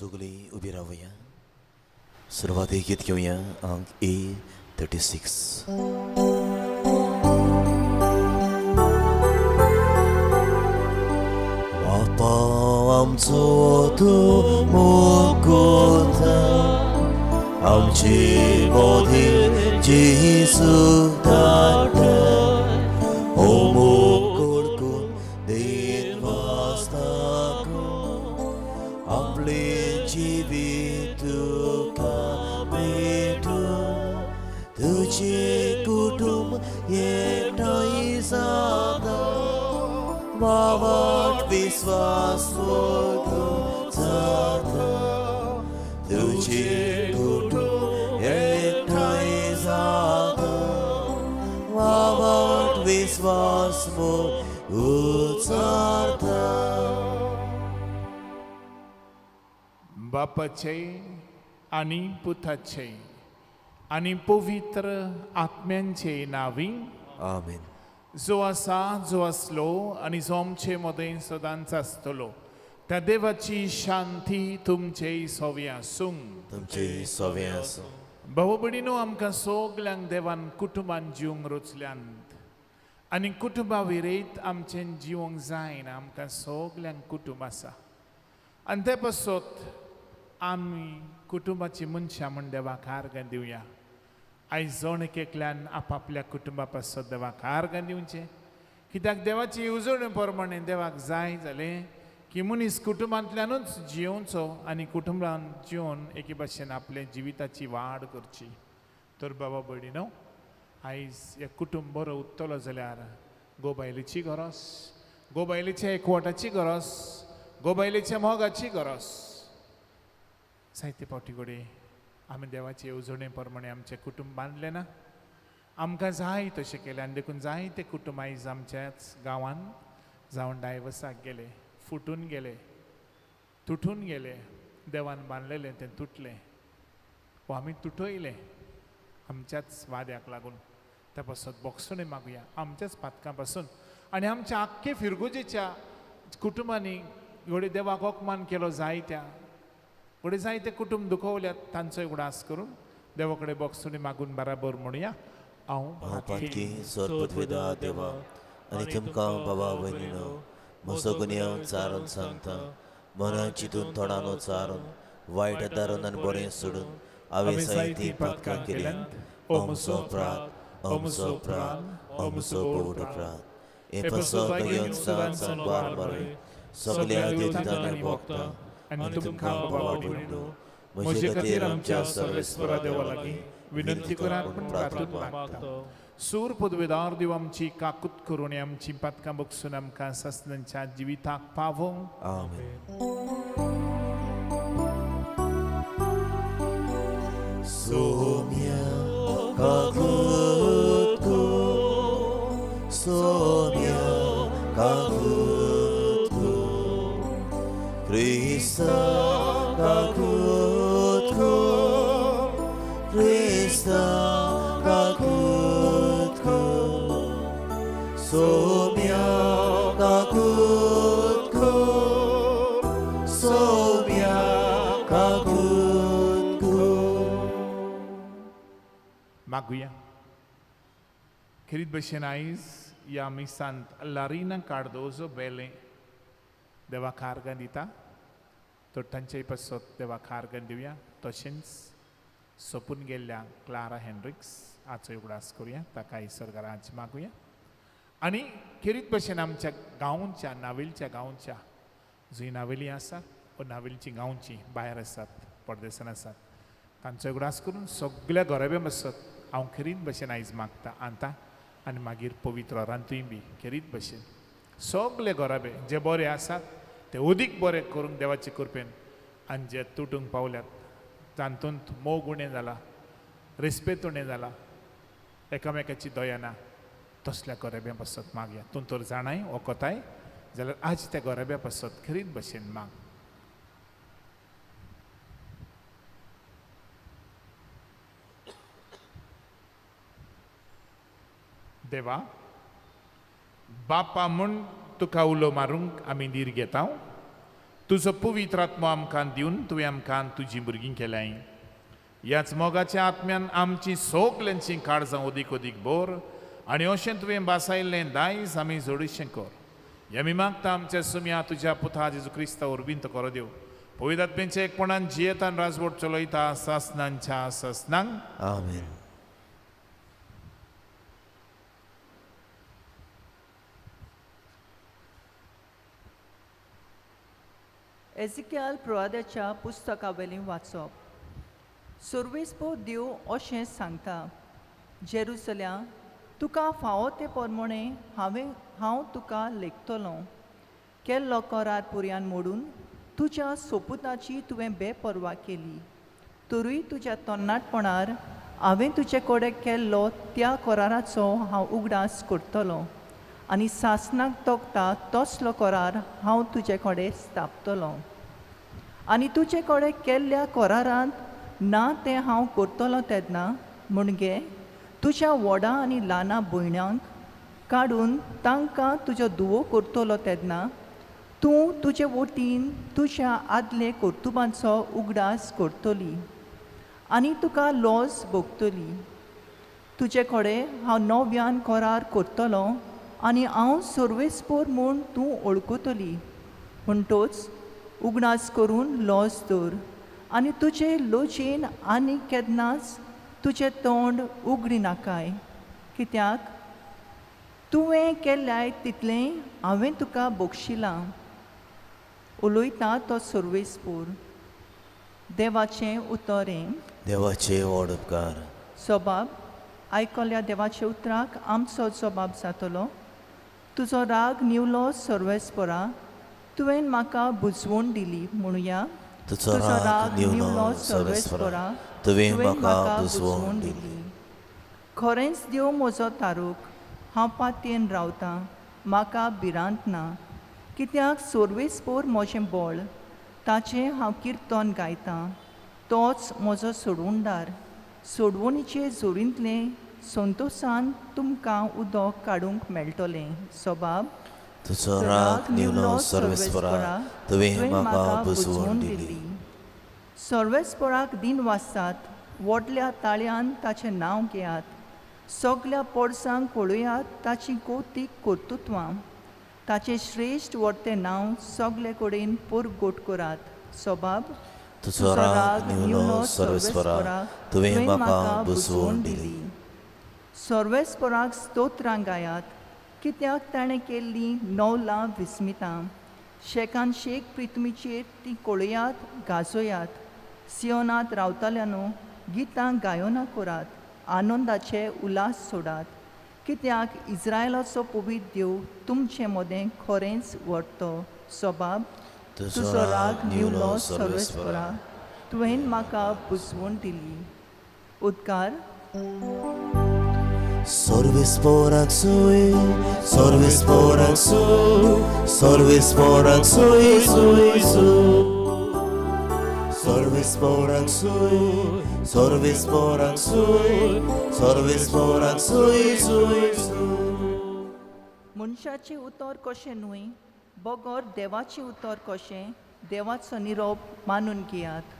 सगळीं उबी रावया. सुरवातेक गीत घेवया अंक A36. बापा आमचो तूं मुकुता आमचे मोदी जेजू धाडटा ओ मुकुटकून देन वास्ताकून आपले जिवीत तुका भेटून तुझे कुटुंब एकठांय जाता बाबाट विश्वास जाता तुझे कुटुंब एकठांय जाता बाबाट विश्वास उचारता. बापाचे आनी पुताचे आनी पवित्र आत्म्यांचे नावी आमेन. जो आसा जो आसलो आनी जो आमचे मदें सदांच आसतलो त्या देवाची शांती तुमचे सोवे आसूं. तुमचे सोवे आसूं. भाव भयणीनो, आमकां सगल्यांक देवान कुटुंबान जिवंक रचल्यांत आनी कुटुंबा विरयत आमचें जिवंक जायना. आमकां सगल्यांक कुटुंब आसा आनी ते पासत आमी कुटुंबाची मनशां म्हूण देवाक आर्गां दिवया. आयज जण एक एकल्यान आपापल्या कुटुंबा पासत देवाक आर्गां दिवचें, कित्याक देवाची येवजणे प्रमाणे देवाक जाय जालें की मनीस कुटुंबांतल्यानूच जियोवचो आनी कुटुंबान जिवन एके भाशेन आपल्या जिविताची वाड करची. तर बाबा भयणीनो, आयज हे कुटुंब बरो उरतलो जाल्यार गोबायलेची गरज, गोबायलेच्या एकवटाची गरज, गोबायलेच्या मोगाची गरज. जायते फावटी घडये आमी देवाचे येवजणे प्रमाणे आमचें कुटुंब बांदलें ना, आमकां जाय तशें केलें आनी देखून जायते कुटुंब आयज आमच्याच गांवांत जावन डायवर्साक गेले, फुटून गेले, तुटून गेले. देवान बांदलेलें तें तुटलें वो आमी तुटयलें आमच्याच वाद्याक लागून. त्या पासत बोगसणें मागुया आमच्याच पातकां पासून आनी आमच्या आख्खे फिरगुजेच्या कुटुंबांनी घडये देवाक अपमान केलो जायत्या, घडये जायते कुटुंब दुखवल्यात, तांचोय उगडास करून देवा कडेन बोगसणी मागून बराबर म्हणुया. हांव पातकी सर्वपदवेदा देवा आनी तुमकां बाबा भयणीनो म्हजो गुन्यांव चारून सांगता, मनान चिंतून तोंडान चारून वायट दारून आनी बरें सोडून हांवें जायतीं पातकां केल्यांत. अमचो अपराध, अमचो अपराध, अमचो भोव अपराध. हे पासत घेवन सदांच वार बरें सगल्या देवतांनी भोगता आनी तुमकां बाबा भयणीनो म्हजे खातीर आमच्या सर्वेस्परा देवा लागीं विनंती करात म्हूण प्रार्थना मागता. सूर पदवेदार देव आमची काकूत करून आमची पातकां बगसून आमकां सासणाच्या जिविताक पावोवंक. आमेन. सोम्या काकूत कर, सोम्या काकूत कर, क्रिस्ता काकूत कर, क्रिस्ता काकूत कर, सोम्या काकूत कर, सोम्या काकूत कर. मागुया. खेरीत भशेन आयज ह्या मिसांत लारिना कार्दोजो बेले देवाक आर्गां दिता तर तांचेय पासत देवाक आर्गां दिवया. तशेंच सोंपून गेल्ल्या क्लारा हेनरिक्स हाचो उगडास करुया, ताका सर्गाराज मागुया. आनी खेरीत भशेन आमच्या गांवच्या नावेलच्या गांवच्या जंय नावेली आसात वो नावेलची गांवची भायर आसात, परदेसान आसात, तांचो उगडास करून सगल्या घराब्या पासत हांव खेरीत भशेन आयज मागता आतां आनी मागीर पवित्र रांतूय बी खेरीत भशेन सगले घराबे जे बरे आसात ते अदीक बरे करूंक देवाचे कृपेन आनी जे तुटूंक पावल्यात तातूंत मोग उणें जाला, रेस्पेत उणें जाला, एकामेकाची दया ना, तसल्या घराब्या पासत मागया. तूं तर जाणाय वखताय जाल्यार आज त्या घराब्या पासत खेरीत भशेन माग. देवा बापा म्हूण तुका उलो मारूंक आमी धीर घेता. तुजो पवित्र आत्मो आमकां दिवन तुवें आमकां तुजीं भुरगीं केल्याय. ह्याच मोगाच्या आत्म्यान आमची सगल्यांची काळजां अदीक अदीक भर आनी अशें तुवें भासायल्लें दायज आमी जोडीशें कर. हें आमी मागता आमच्या सुम्या तुज्या पुता जेजू क्रिस्ता वरवीं तो करो देव. पवित्र आत्म्याच्या एकपणान जियेतान राजवट चलयता सासनांच्या सासनांक. आमेन. एजिक्याल प्रवाद्याच्या पुस्तकावेलीं वाचप. सुर्वेसपो देव अशें सांगता, जेरुसल्या तुका फावो ते प्रमाणे हांव तुका लेखतलो. केल्लो करार पुरयान मोडून तुज्या सोपुताची तुवें बेपर्वा केली, तरूय तुज्या तरणाटपणार हांवें तुजे कडेन केल्लो त्या कराराचो हांव उगडास करतलो आनी सासणाक तोखता तसलो करार हांव तुजे कडेन स्थापतलो. आनी तुजे कडेन केल्ल्या करारांत ना तें हांव करतलो तेन्ना म्हणजे तुज्या व्हडा आनी ल्हाना भयणांक काडून तांकां तुज्यो दुवो करतलो तेन्ना तूं तुजे वतीन तुज्या आदले कर्तुबांचो उगडास करतली आनी तुका लॉस भोगतली. तुजे कडेन हांव नव्यान करार करतलो आनी हांव सर्वेस्पोर म्हूण तूं वळखतली. म्हणटोच उगडास करून लॉस दवर आनी तुजे लोचेन आनी केन्नाच तुजें तोंड उगडी नाकाय, कित्याक तुवें केल्याय तितलें हांवें तुका बक्षिलां. उलयता तो सर्वेस्पोर. देवाचें उतर हें. देवाचे व्हड उपकार. सबाब आयकल्या देवाच्या उतराक आमचो जबाब जातलो. तुजो राग निवलो सर्वेस्पोरा, तुवें म्हाका बुजवण दिली म्हणुया. तुजो राग निवलो सर्वेस्पोरा, तुवें म्हाका बुजवण दिली. खरेंच देव म्हजो तारूक, हांव पातयेन रावतां, म्हाका भिरांत ना, कित्याक सर्वेस्पोर म्हजें बळ, ताचें हांव किर्तन गायतां. तोच म्हजो सोडवणदार, सोडवणीचे जोरींतलें संतोसान तुमकां उदक काडूंक मेळटलें. सबाब तुजो राग निवलो सर्वेस्पोरा, तुवें म्हाका बुजवण दिली. सर्वेस्पोराक दिन वाचतात, व्हडल्या ताळ्यान ताचें नांव घेयात, सगल्या पोडसांक पळयात ताची कौतीक कर्तुत्वां, ताचें श्रेश्ठ व्हडतें नांव सगले कडेन परगट करात. सबाब तुजो राग निवलो सर्वेस्पोरा, तुवें म्हाका बुजवण दिली. सर्वेस्पोराक स्तोत्रां गायात, कित्याक ताणें केल्लीं नवलां विस्मितां. शेकान शेक पृथ्वीचेर ती कळयात गाजोयात. सियोनांत रावतल्यानो गितां गायोना करात, आनंदाचे उल्हास सोडात, कित्याक इस्रायलाचो पवित्र देव तुमचे मदें खरेंच व्हरतो. सबाब तुजो राग निवलो सर्वेस्पोरा, तुवें म्हाका बुजवण दिली. उद्गार. सर्वेस्पोराक सुय, सर्वेस्पोराक सुय, सर्वेस्पोराक सुय सुय सुय. सर्वेस्पोराक सुय, सर्वेस्पोराक सुय, सर्वेस्पोराक सुय सुय सुय. मनशाचें उतर कशें न्हय, बगर देवाचें उतर कशें, देवाचो निरोप मानून घेयात.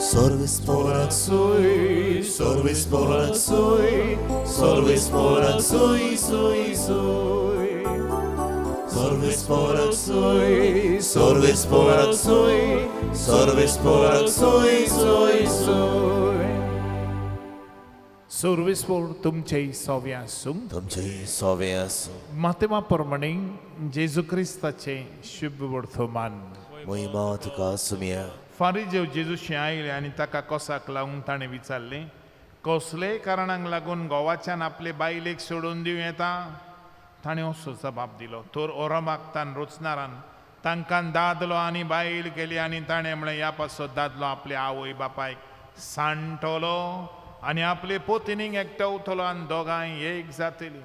सर्वेस्पोराक सुय, सर्वेस्पोराक सुय, सर्वेस्पोराक सुय सुय सुय. सर्वेस्पोराक सुय, सर्वेस्पोराक सुय, सर्वेस्पोराक सुय सुय सुय. सर्वेस्पोर तुमचे सोवे आसूं. तुमचे सोवे आसूं. मातेमा प्रमाणे जेजू क्रिस्ताचें शुभ वर्तमान. महिमा तुका सुमया. फारीजेव जेजूशी आयले आनी ताका कोसाक लावून ताणें विचारलें, कसलेय कारणांक लागून गोवाच्यान आपले बायलेक सोडून दिवं येता? ताणें असो जबाब दिलो, तर ओरमागतान रोचनारान तांकां दादलो आनी बायल केली आनी ताणें म्हळें, ह्या पासत दादलो आपले आवय बापायक सांडटलो आनी आपले पोतिनीक एकठावतलो आनी दोगांय एक जातली.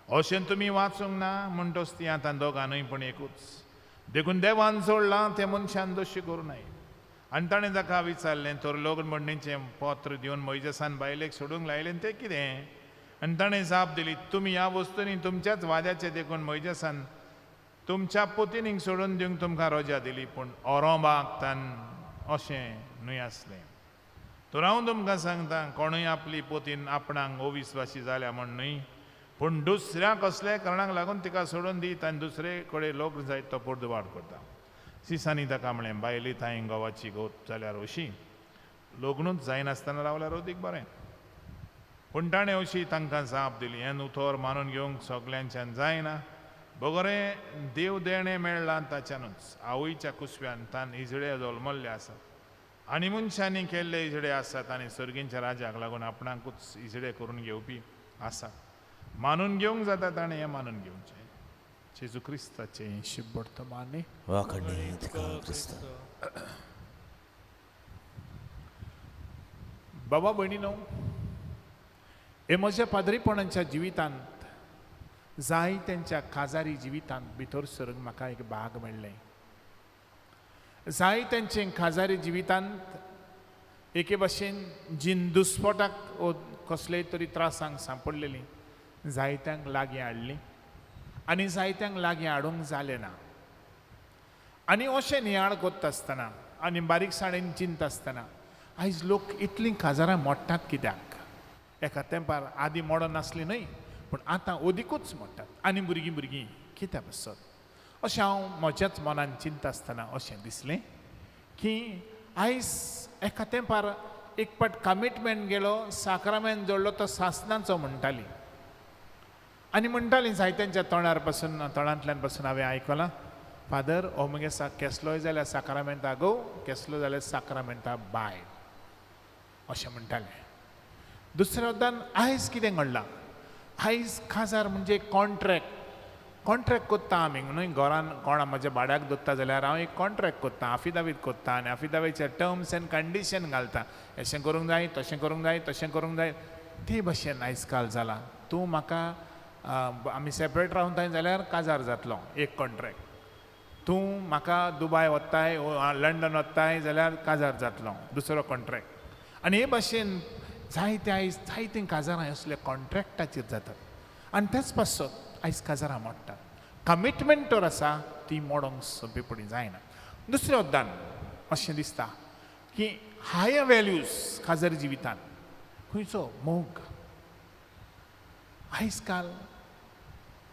अशें तुमी वाचूंक ना? म्हणटच ती आतां दोगां न्हय पूण एकूच. देखून देवान जोडलां तें मनशान दोशी करूं नये. आनी ताणें ताका विचारलें, तर लग्न म्हणणेचें पत्र दिवन मोयजेसान बायलेक सोडूंक लायलें तें कितें? आनी ताणें जाप दिली, तुमी ह्या वस्तूंनी तुमच्याच वाद्याचें देखून मोयजेसान तुमच्या पोतीनीक सोडून दिवंक तुमकां रजा दिली, पूण ओरोबाक तान अशें न्हय आसलें। तर हांव तुमकां सांगता, कोणूय आपली पोतीन आपणाक अविस्वासी जाल्या म्हण न्हय, पूण दुसऱ्या कसल्याय कारणाक लागून तिका सोडून दीत आनी दुसरे कडेन लग्न जायत तो पोर्दुवाड करता। सिसांनी ताका म्हणलें, बायली तांय घोवाची गोत जाल्यार अशी लग्नूच जायनासतना रावल्यार अदीक बरें। पूण ताणें अशी तांकां जाप दिली, हें उतर मानून घेवंक सगल्यांच्यान जायना, बगरे देव देणें मेळ्ळां ताच्यानूच। आवयच्या कुसव्यान तान इजडे जल्मल्ले आसात आनी मनशांनी केल्ले इजडे आसात आनी सर्गींच्या राजाक लागून आपणाकूच इजडे करून घेवपी आसात। मानून घेवंक जाता ताणें हें मानून घेवचें। जेजू क्रिस्ताचें शिबर्तमाने वाखणी तुका क्रिस्त। बाबा भयणीनो, हे म्हज्या पाद्रीपणाच्या जिवितांत जाय तेंच्या काजारी जिवितांत भितर सरूंक म्हाका एक भाग मेळ्ळें। जाय तेंचे काजारी जिवितांत एके भाशेन जीन दुस्पोटाक वो कसलेय तरी त्रासांक सांपडलेलीं जायत्यांक लागीं हाडलीं आनी जायत्यांक लागीं हाडूंक जालें ना। आनी अशें नियाळ कोत्ता आसतना आनी बारीकसाणेन चिंता आसतना आयज लोक इतलीं काजारां मोडटात कित्याक? एका तेंपार आदीं मोडोन नासली न्हय, पूण आतां अदिकूच मोडटात आनी भुरगीं भुरगीं कित्या पासत? अशें हांव म्हज्याच मनान चिंता आसतना अशें दिसलें की आयज एका तेंपार एक पाट कमिटमेंट गेलो, साक्रामेंत जोडलो तो सासनाचो म्हणटाली आनी म्हणटाली जायत्यांच्या तोंडार पासून तोंडांतल्यान पासून हांवें आयकलां, फादर हो मगे केसलोय जाल्यार साक्रामेंता घोव, केसलो जाल्यार साक्रामेंता बायल अशें म्हणटालें। दुसऱ्या वतान आयज कितें घडलां, आयज काजार म्हणजे कॉन्ट्रॅक्ट, कॉन्ट्रॅक्ट कोत्ता आमी न्हय, घरान कोणा म्हज्या भाड्याक दोत्ता जाल्यार हांव एक कॉन्ट्रॅक्ट कोत्ता, आफिदावीद कोत्ता आनी आफिदावीचे टर्म्स एंड कंडिशन घालता, अशें करूंक जाय, तशें करूंक जाय, तशें करूंक जाय। ते भशेन आयज काल जालां। तूं म्हाका आमी सेपरेट रावन थंय जाल्यार काजार जातलो एक कॉन्ट्रॅक्ट, तूं म्हाका दुबाय वत्ताय लंडन वत्ताय जाल्यार काजार जातलो दुसरो कॉन्ट्रॅक्ट। आनी हे भाशेन जायते आयज जायतीं काजारां असले कॉन्ट्रॅक्टाचेर जातात आनी तेच पासत आयज काजारां मोडटात। कमिटमेंट तर आसा ती मोडोंक सोंपेपणी जायना। दुसरें वद्दान अशें दिसता की हायर वेल्यूज काजारी जिवितान खंयचो मोग आयज काल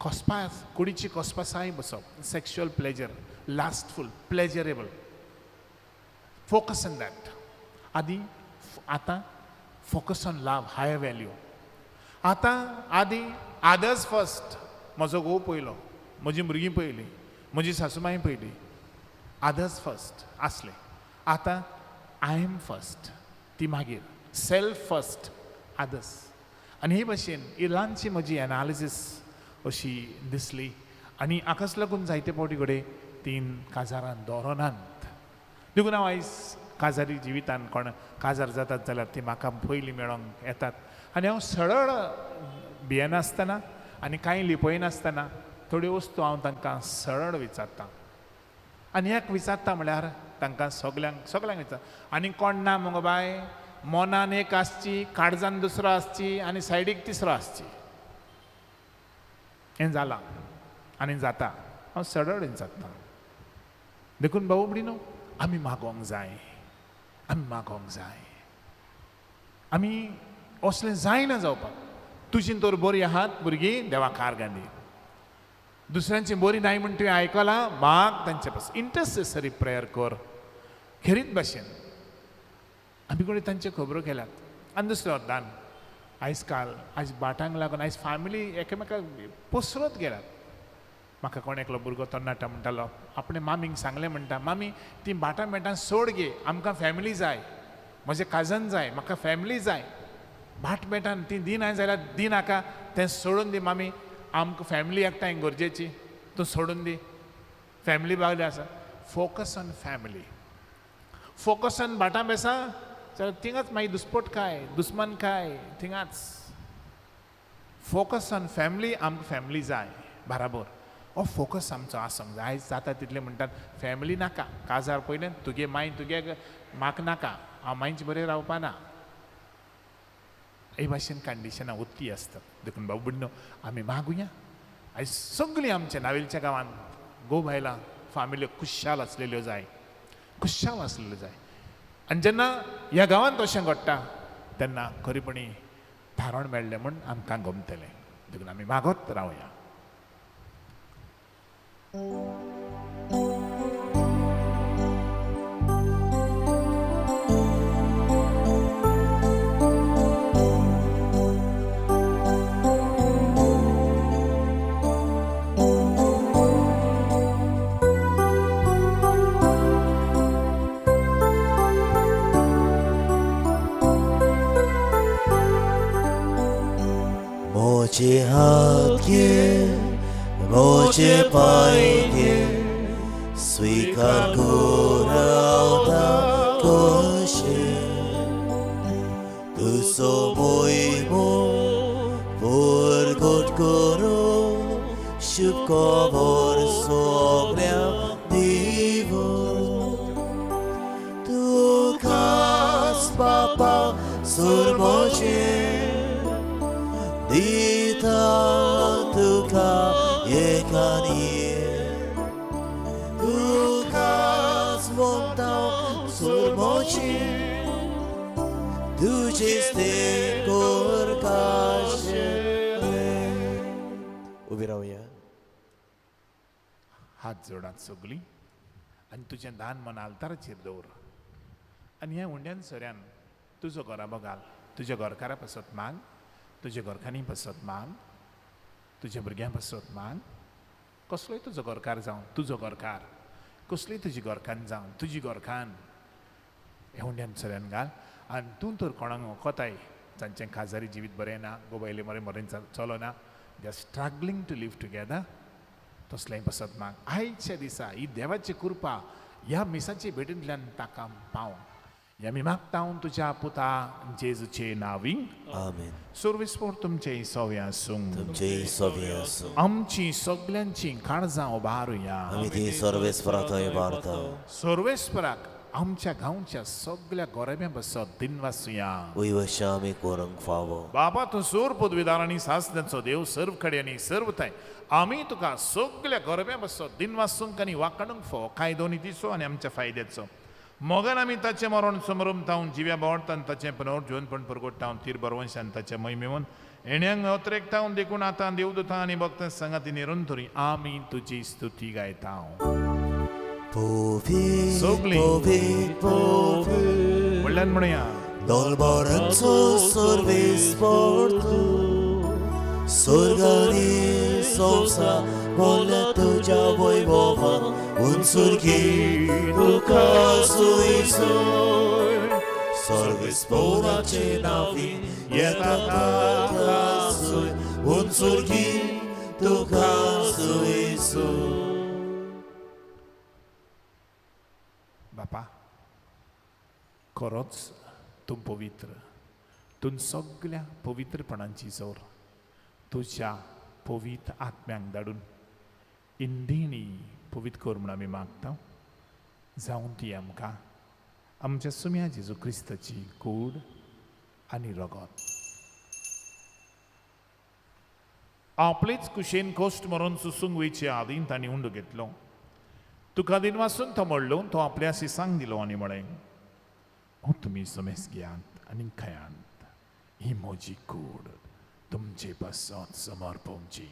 कोसपास कुडीची कोसपासाय बसप, sexual pleasure, lustful, pleasurable, focus on that. आदी आतां focus on love, higher value. आतां आदी आदर्स फर्स्ट, म्हजो घोव पयलो, म्हजी भुरगीं पयलीं, म्हजी सासूमाय पयली, आदर्स फर्स्ट आसलें। आतां I am first, ती मागीर सेल्फ फर्स्ट, आदर्स। आनी हे भाशेन ही ल्हानशी म्हजी एनालिसीस अशी दिसली आनी हाकाच लागून जायते फावटी कडेन तीन काजारां दवरनात। देखून हांव आयज काजारी जिवितान कोण काजार जातात जाल्यार ती म्हाका पयलीं मेळोंक येतात आनी हांव सरळ भियेनासतना आनी कांय लिपयनासतना थोड्यो वस्तू हांव तांकां सरळ विचारता आनी एक विचारता म्हळ्यार तांकां सगल्यांक सगल्यांक विचारता। आनी कोण ना मुगो बाय, मनान एक आसची, काळजान दुसरो आसची आनी सायडीक तिसरो आसची, हें जालां आनी जाता। हांव सरळ विचारता। देखून भाऊ भयणीनो, आमी मागोंक जाय, आमी मागोंक जाय, आमी असलें जायना जावपाक। तुजी तर बरी आहात भुरगीं देवा कार गांधी, दुसऱ्यांची बरी नाय म्हण तुवें आयकलां, माग तांचे पासून, इंटरसेसरी प्रेयर कर खेरीत भाशेन। आमी कडेन तांच्यो खबरो केल्यात। आनी दुसरें वरदान आयज काल आयज बाटांक लागून आयज फॅमिली एकामेकाक पसरत गेल्यात। म्हाका कोण एकलो भुरगो तरणाटो म्हणटालो, आपणें मामीक सांगलें म्हणटा, मामी ती बाटां मेटां सोड गे, आमकां फॅमिली जाय, म्हजें काजन जाय, म्हाका फॅमिली जाय, भाट मेटान ती दिनाय जाल्यार दिनाका, तें सोडून दी मामी, आमकां फॅमिली एकठांय गरजेची, तूं सोडून दी, फॅमिली बागली आसा। Focus on family, focus on भाटां बेसां जाल्यार थिंगाच मागीर दुस्पोट काय, दुस्मान काय, थिंगाच। फोकस ऑन फॅमिली, आमकां फॅमिली जाय बराबर, हो फोकस आमचो आसूंक जाय। आयज जाता तितलें म्हणटात फॅमिली नाका, काजार पयलें तुगे माय तुगे म्हाका नाका, हांव मांयचे बरें रावपा ना, हे भाशेन कंडिशनां उत्ती आसतात। देखून बाबू भयणीनो, आमी मागुया। आयज सगळीं आमच्या नावेलच्या गांवांत घोव बायलां फामिल्यो खुशाल आसलेल्यो जाय, खुशाल आसलेल्यो जाय. आनी जेन्ना ह्या गांवांत तशें घडटा तेन्ना खरेपणी थारण मेळ्ळें म्हूण आमकां गमतलें. देखून आमी मागत रावया. मोचे हात घे, मोचे पांय घे, स्वीकार कर कशे तुजो मोहिमो परगट करो, शुभ खबर सगळ्यांक दिवो. तूं खास बापा सुर म्हजें दिता तुका एकानी, तुकाच म्हणटा सुर म्हजें तुजेच तें करकाशें. उबी रावया, हात जोडात सगळीं आनी तुजें दान मन आल्ताराचेर दवर आनी ह्या हुंड्यान सोऱ्यान तुजो घराबो घाल, तुज्या घरकारा पासत माग, तुज्या घरकान्नी पासत माग, तुज्या भुरग्यां पासत माग. कसलोय तुजो घरकार जावं, तुजो घरकार, कसलीय तुजी घरकान्न जावं, तुजी घरकान्न, ह्या हुंड्यान सोऱ्यान घाल. आनी तूं तर कोणाक वखताय जांचें खाजारी जिवीत बरें ना, गोबायले मरे मरेन चलना, they are struggling to live together, तसलें पासत माग. आयच्या दिसा ही देवाची कृपा ह्या मिसाचे भेटींतल्यान ताका पाव. ह्या आमी मागता तुज्या पुता जेजूचे नांवी. आमेन. सर्वेस्पोर तुमचे सवे आसूं, तुमचे सवे आसूं. आमची सगल्यांची काळजां उबारुया, आमी ती सर्वेस्परा थंय उबारता. सर्वेस्पराक आमच्या गांवच्या सगल्या गोरब्यां पासत दिनवासुया. वयवशा आमी करूंक फावो. बाबा तूं सूर पदवीदार आनी सासण्याचो देव, सर्व कडेन आनी सर्व थंय आमी तुका सगल्या गोरब्यां पासत दिनवासूंक आनी वाकाणूंक फावो. कायदो नितीचो आनी आमच्या फायद्याचो मोगान आमी ताचें मरण समरमतावन जिव्या बोवडतान ताचें पुनर्जीवनपण परगोटावन तीर बरवंशान ताचें महिमेवन येण्यांक अत्रेकतावन देखून आतां देवदूतां आनी भक्तां सांगाती निरंतरी आमी तुजी स्तुती गायता. सगळीं व्हडल्यान म्हणया. दरबाराचो सर्वेस्पर तूं, स्वर्गानी संवसार भरल्या तुज्या वैभवान, उंचुरगी तुका सुयसूय. सर्वेस्पराचे नांवी येता तासूय, उंचुरगी तुका सुयसूय. बापा खरोच तूं पवित्र, तूं सगल्या पवित्रपणांची जोर तुज्या पवित्र आत्म्यांक धाडून इंदिणी पवित्र कर म्हूण आमी मागता. जावं ती आमकां आमच्या सुम्या जेजू क्रिस्ताची कूड आनी रगत. आपलेच कुशेन कोश्ट मरून सुसूंक वयचे आदीं तांणी उंडो घेतलो. तुका दिनवासून तो म्हणलो, तो आपल्या शिसांक दिलो आनी म्हळें, हो तुमी समेस घेयात आनी खायात, ही म्हजी कूड तुमचे पासत समर्पवची.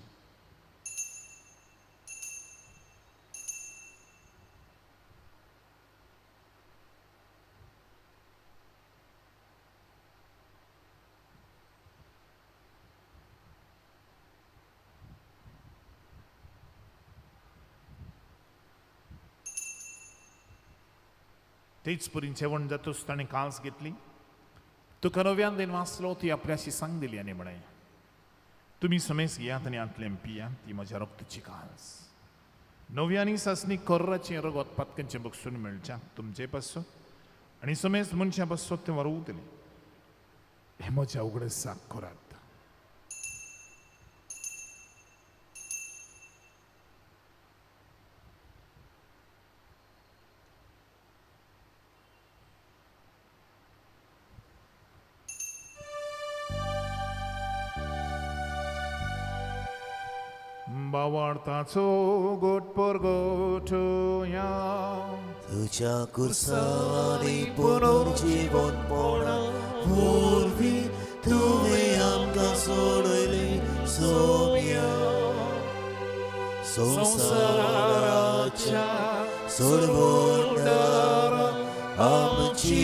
तेच परीन जेवण जातूच ताणें कांस घेतली. तुका नव्यान दिन वाचलो, ती आपल्या शिसांक दिली आनी म्हळें, तुमी समेस घेयात आनी आंतलें पियात, ती म्हज्या रक्ताची कांस. नवी आनी सासणी कोर्राचें रगत पातकांचें बक्षून मेळच्या तुमचे पासत आनी समेस मनशां पासत तें वरवतलें. हें म्हज्या उगडसाक करात. भावार्थाचो गोट परगटया तुज्या कुर्सांनी पुनर्जीवनपणा वरवीं तुवें आमकां सोडयलें सोम्या संवसाराच्या सोडवणारा आमची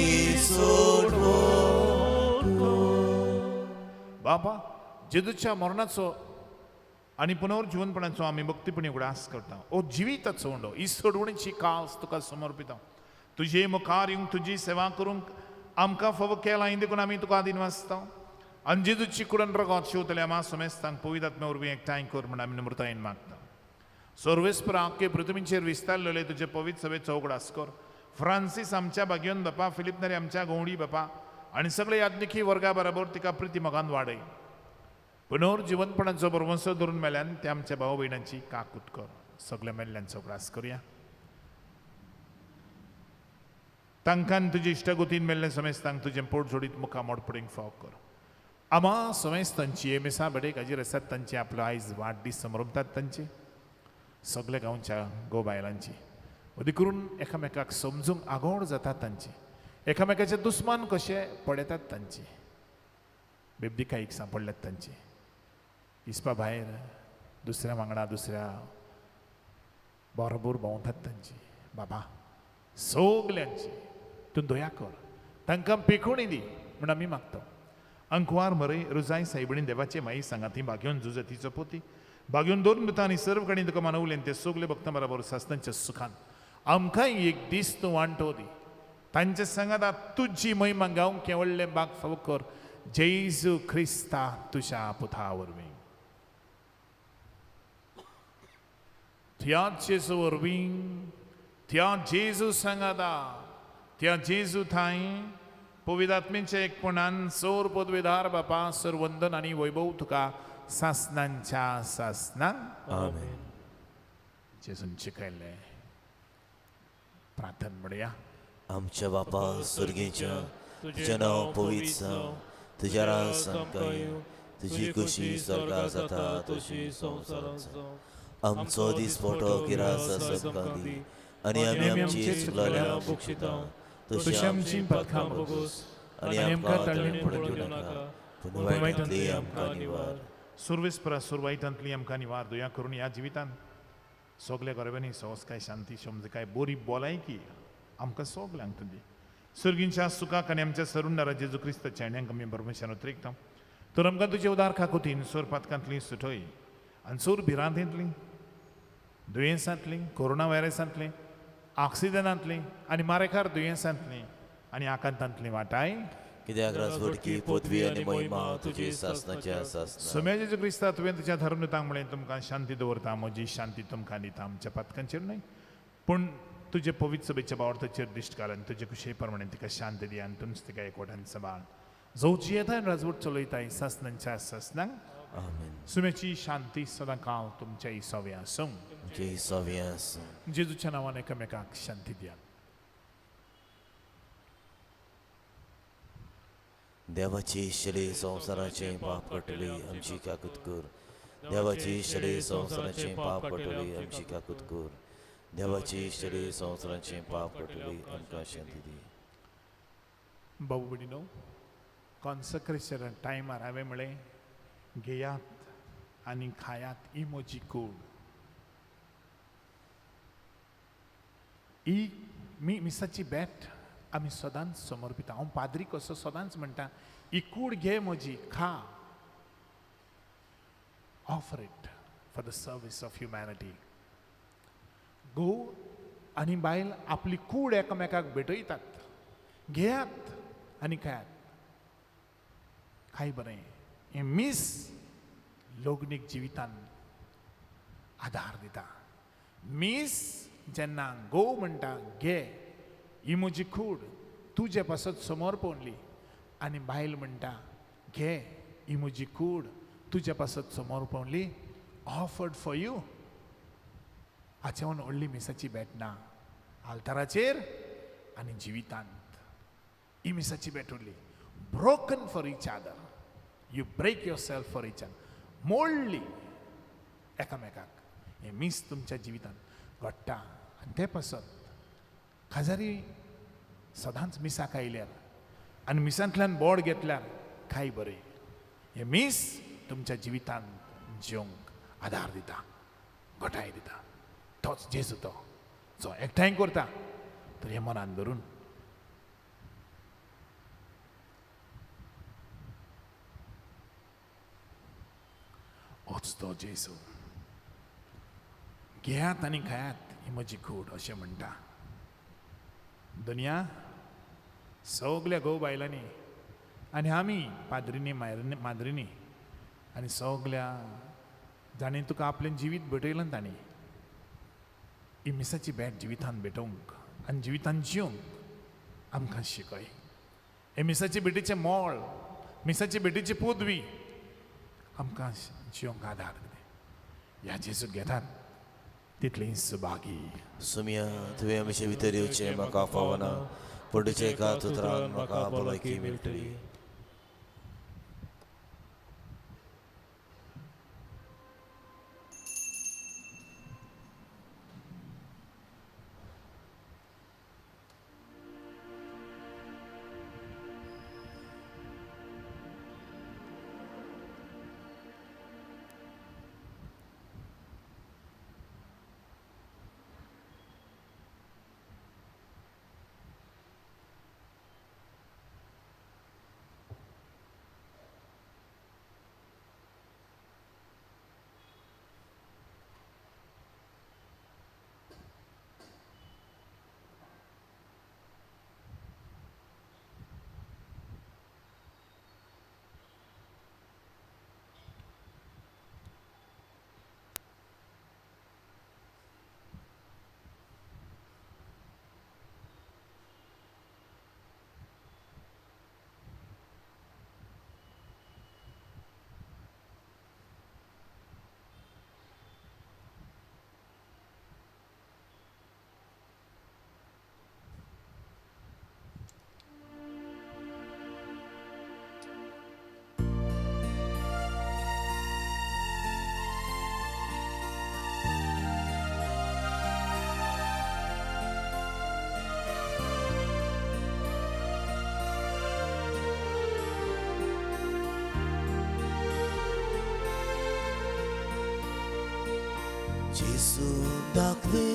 सोडवण कर. बाबा जेजूच्या मरणाचो आनी पुनर्जीवनपणाचो आमी भक्तीपणी उगडास करता. ओ जिविताचो उंडो ही सोडवणीची कास तुका समर्पिता. तुजे मुखार येवंक तुजी सेवा करूंक आमकां फावो केला देखून आमी तुका आदीन वाचता. आनी जेजूची कुडन रगत शिवतल्या आमा समेस्तांक पवित्र आत्म्या वरवीं एकठांय कर म्हूण आमी नम्रतायेन मागता. सर्वेस्पर आख्खे पृथ्वीचेर विस्तारलेले तुजे पवित्र सभेचो उगडास कर. फ्रांसीस आमच्या भाग्योन बापा, फिलीप नरी आमच्या गवंडी बापा आनी सगळे याज्ञिकी वर्गा बरोबर तिका प्रिती मोगान वाडय. पुनर्जीवनपणाचो भरवंसो धरून मेल्यान ते आमच्या भाव भयणांची काकूत कर. सगल्या मेल्ल्यांचो उगडास करुया. तांकां तुजी इश्टागतीन मेल्ले समेस्तांक तुजें पोट जोडीत मुखा मोडपडींक फाव कर. आमा समेस्तांची मिसा बडेक हाजीर आसात तांची आपलो आयज वाडदीस समरमतात तांची सगल्या गांवच्या गो बायलांची अदी करून एकामेकाक समजूंक आगोळ जातात तांची एकामेकाचे दुस्मान कशे पळयतात तांची बेबदिकाईक सांपडल्यात तांची इसपा भायर दुसऱ्या वांगडा दुसऱ्या बरोबर भोंवतात तांची. बाबा सगल्यांची तूं दया कर, तांकां पेखोणी दी म्हूण आमी मागता. अंकवार मरे रुजाय सायबणी देवाचे माई सांगाती भाग्योन जुजतीचो पोती भाग्योन दोन मृतां आनी सर्व कडेन तुका मानवलें ते सगळे भक्तां बरोबर सासणाच्या सुखान आमकांय एक दीस तूं वांटो दी. तांचे सांगात तुजी महिमा गावंक हें व्हडलें बाग फावो कर. जेजू क्रिस्ता तुज्या पुता वरवीं. त्या जेजू वरवीं, त्या जेजू सांगाता, त्या जेजू थांय पवित्र आत्म्याच्या एकपणान सोर पदवेदार बापा सरवंदन आनी वैभव तुका सासनांच्या सासनां. आमेन. जेजून शिकयल्लें प्रार्थना म्हणया. आमच्या बापा स्वर्गीच्या तुजें नांव पवित्र जावं, तुज्या राज आमकां येवं, तुजी खुशी स्वर्गार जाता तशी संवसारांत जावं. आमचो दिसपटो किरास आमकां दी आनी आमी आमची चुकलेल्या बक्षिता तशी आमची पातकां भोगोस आनी आमकां तळणेंत पडूंक दिवं नाका, पूण वायटांतली आमकां निवार. सुर्वेस्परा सुरवायटांतली आमकां निवार. दया करून ह्या जिवितान सगल्या गोरवांनी सवसकाय शांती समजकाय बरी बोलायकी आमकां सगल्यांक तूं दी. सर्गींच्या सुखाक आनी आमच्या सरुंडारा जेजू क्रिस्ताच्या आण्याक आमी परमेश्वरान उतरेकता. तर आमकां तुजे उदार खाकुतीन सोर पातकांतली सुटय आनी सोर भिरांतेंतली दुयेंसांतली कोरोना व्हायरसांतली ऑक्सिजनांतली आनी मारेकार दुयेंसांतली आनी आकांतांतली वाटाय. कित्याक राजवटकी पदवी आनी महिमा तुजी सासणाच्या सासणां. सोम्या जेजू क्रिस्ता तुवें तुज्या धर्मदूतांक म्हणलें तुमकां शांती दवरता, म्हजी शांती तुमकां दिता. आमच्या पातकांचेर न्हय पूण तुजे पवित्र सभेच्या बावर्थाचेर दिश्ट घाल आनी तुजे खुशे प्रमाणे तिका शांती दी आनी तुमच तिका एकवटान सांबाळ. जो जियेता आनी राजवट चलयता सासणांच्या सासणांक. आमेन. सुम्याची शांती सदां काळ तुमच्या सव्या आसूं. तुमच्या सव्या आसूं. जेजूच्या नांवान एकामेकाक शांती दियात. देवाची शले संवसाराचें पाप काडटली आमची काकूत कर. देवाची शले संवसाराचें पाप काडटली आमची काकूत कर. देवाची शले संवसाराचें पाप काडटली आमकां शांती दी. भाऊ भयणीनो, कॉन्सक्रेशन टायमार हांवें म्हणलें घेयात आनी खायात ही म्हजी कूड. ही मिसाची भेट आमी सदांच समर्पिता. हांव पाद्री कसो सदांच म्हणटा ही कूड घे म्हजी खा. Offer it for the service of humanity. घोव आनी बायल आपली कूड एकामेकाक भेटयतात. घेयात आनी खायात. खाय बरें. हें मीस लग्नीक जिवितान आदार दिता. मीस जेन्ना घोव म्हणटा घे ही म्हजी कूड तुजे पासत समोर पडली आनी बायल म्हणटा घे ही म्हजी कूड तुजे पासत समोर पडली, ऑफर्ड फॉर you. हाचे हून व्हडली मिसाची भेट ना आल्ताराचेर आनी जिवितांत. ही मिसाची भेट उरली. Broken for each other. You break yourself for each other. मोडली एकामेकाक. हें मीस तुमच्या जिवितांत घडटा. आनी ते पासत काजारी सदांच मिसाक आयल्यार आनी मिसांतल्यान बोड घेतल्यार काय बरें. हें मीस तुमच्या जिवितांत जिवंक आदार दिता, घटाय दिता. तोच जेजू तो जो एकठांय करता. तर हें मनान धरून होच तो जेजू, घेयात आनी खायात ही म्हजी कूड अशें म्हणटा. दुनिया सगल्या घोव बायलांनी आनी आमी पाद्रिनी माद्रिनी आनी सगल्या जाणें तुका आपलें जिवीत भेटयलें तांणी ही मिसाची भेट जिवितान भेटोवंक आनी जिवितान जिवंक आमकां शिकय. हे मिसाची भेटीचें मोल, मिसाची भेटीची पदवी आमकां जिवंक आदार दिता. ह्या जेजूक घेतात तितलीं सुभागी. सुमिया, तुवें आमचे भितर येवचें म्हाका फावना, पूण तुज्या एका उतरान म्हाका भलायकी मेळटली. जेजू दाखवे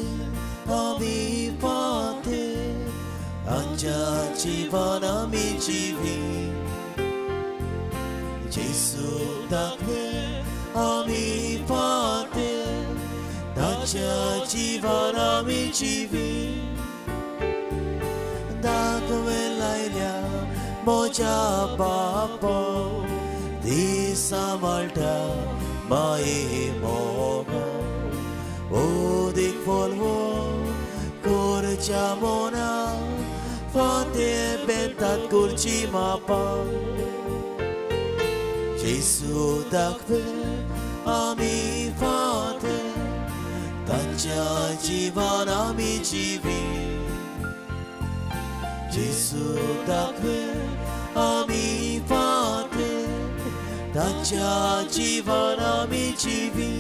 आमी फाते, आमच्या जिवन आमी जिवी. जेजू दाखवे आमी फाते, ताच्या जिवन आमी जिवी. दाखवे लायल्या म्हज्या बापा, ती सांबाळटा माये मोगा. ओदीक फोलवो करच्या मोना, फाते बेतात करची मापा. जेजू दाखवे आमी फाते, तांच्या जिवन आमी जिवी. जेजू दाखवे आमी फाते, तांच्या जिवन आमी जिवी.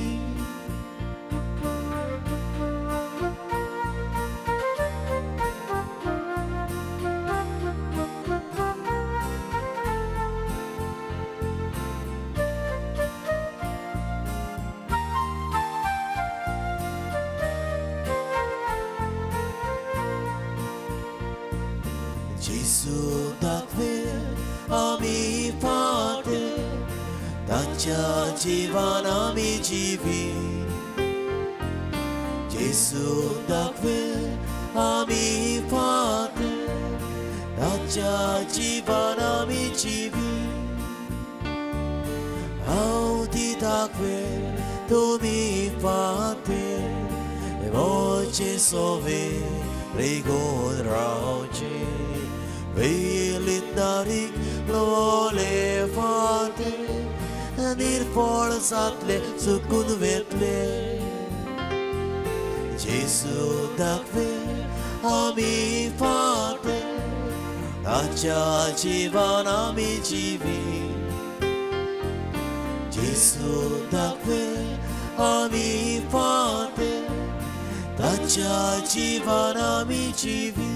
जेजू दाखवे आमी फाते, तांच्या जिवन आमी जिवी. जेजू दाखवे आमी फाते, तांच्या जिवन आमी जिवी. हांव ती दाखवे तुमी फाते, म्हजे सोवे रिगून रावचे. वेलीत नारीक लोले फाते, निर्फळ जातले चुकून वेतले. जेजू दाखवे आमी फाते, ताच्या जिवन आमी जिवी. जेजू दाखवे आमी फाते ताच्या जिवान आमी जिवी.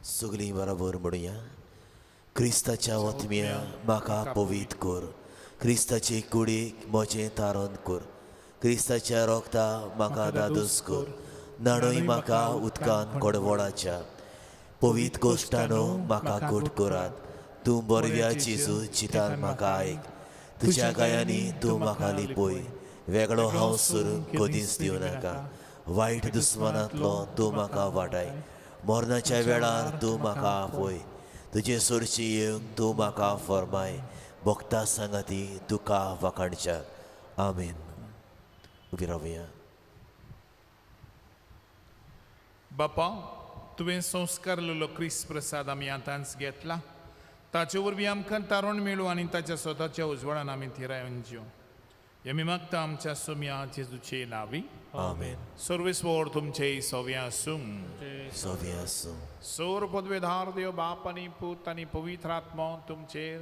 सगळीं बरोबर म्हणुया. क्रिस्ताच्या वतम्या म्हाका पवीत कर, क्रिस्ताचे कुडीक म्हजें तारण कर, क्रिस्ताच्या रोगता म्हाका दादोस कर, न्हाणय म्हाका उदकान कडवडाच्या पवीत कोश्टानो म्हाका गोट करात. तूं बरव्या जेजू चितान म्हाका आयक, तुज्या गायांनी तूं म्हाका लिपय, वेगळो हांव सरूंक कदींच दिवं नाका. वायट दुस्मानांतलो तूं म्हाका वाटाय, मरणाच्या वेळार तूं म्हाका आपय, तुजे सोरशी येवंक तूं म्हाका फरमाय, भक्ता सांगाती तुका वाखाणच्या. आमेन. उबी रावया. बापा, तुवें संस्कारलेलो क्रिस्त प्रसाद आमी आतांच घेतला, ताचे वरवीं आमकां तारण मेळूं आनी ताच्या स्वताच्या उजवाडान आमी थिरावन जीव. हे आमी मागता आमच्या सोम्या जेजूचे नांवी. आमेन. सर्वेस्वर तुमचे सोव्या आसूं. सोव्या आसूं. सोर पदवेधार देव बाप आनी पूत आनी पवित्र आत्मो तुमचेर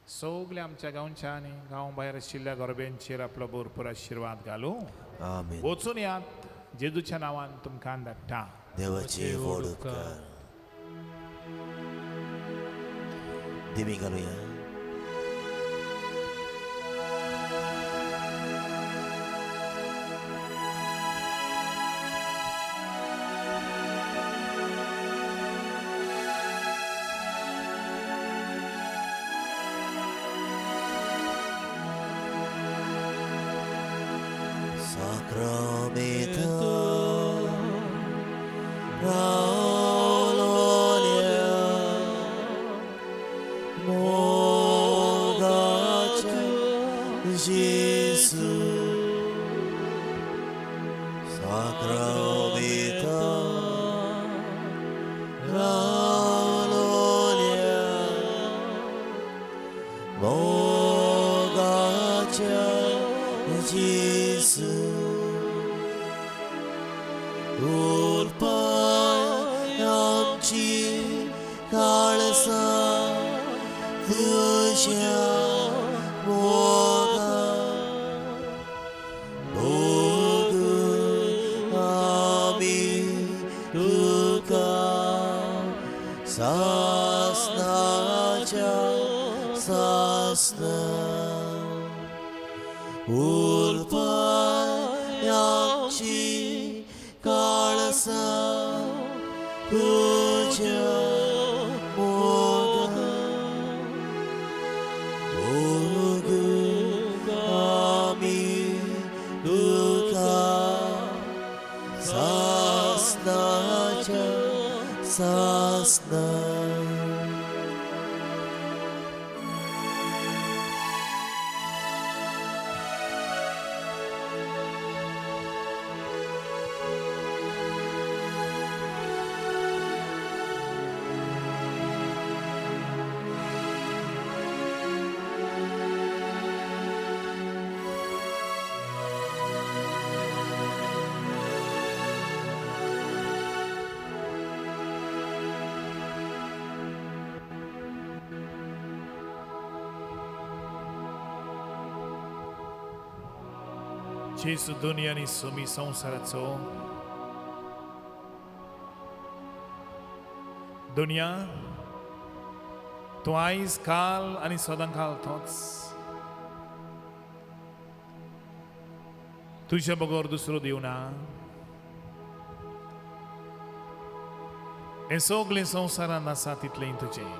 सगल्या आमच्या गांवच्या आनी गांव भायर आशिल्ल्या गरब्यांचेर आपलो भरपूर आशिर्वाद घालूं. आमेन. वचून यात जेजूच्या नांवान तुमकां धाडटा. देवाचे व्हड उपकार. दिमी घालुया. Sacramento रावलोल्या मोगाच्या जेजू, साक्रामेंता रावलोल्या मोगाच्या जेजू, उरपाय आमची काळसां तुज्या मोगान, भोगून आमी तुका सासनाच्या सासना. उरपाय आमची काळसां तुज्या मोगान, भोगून आमी तुका सासनाच्या सासना. जेजू दुनिया आनी सुमी संवसाराचो दुनिया तूं आयज काल आनी सदां काल तोच, तुज्या बगर दुसरो देव ना. हें सगळें संवसारांत आसा तितलें तुजें,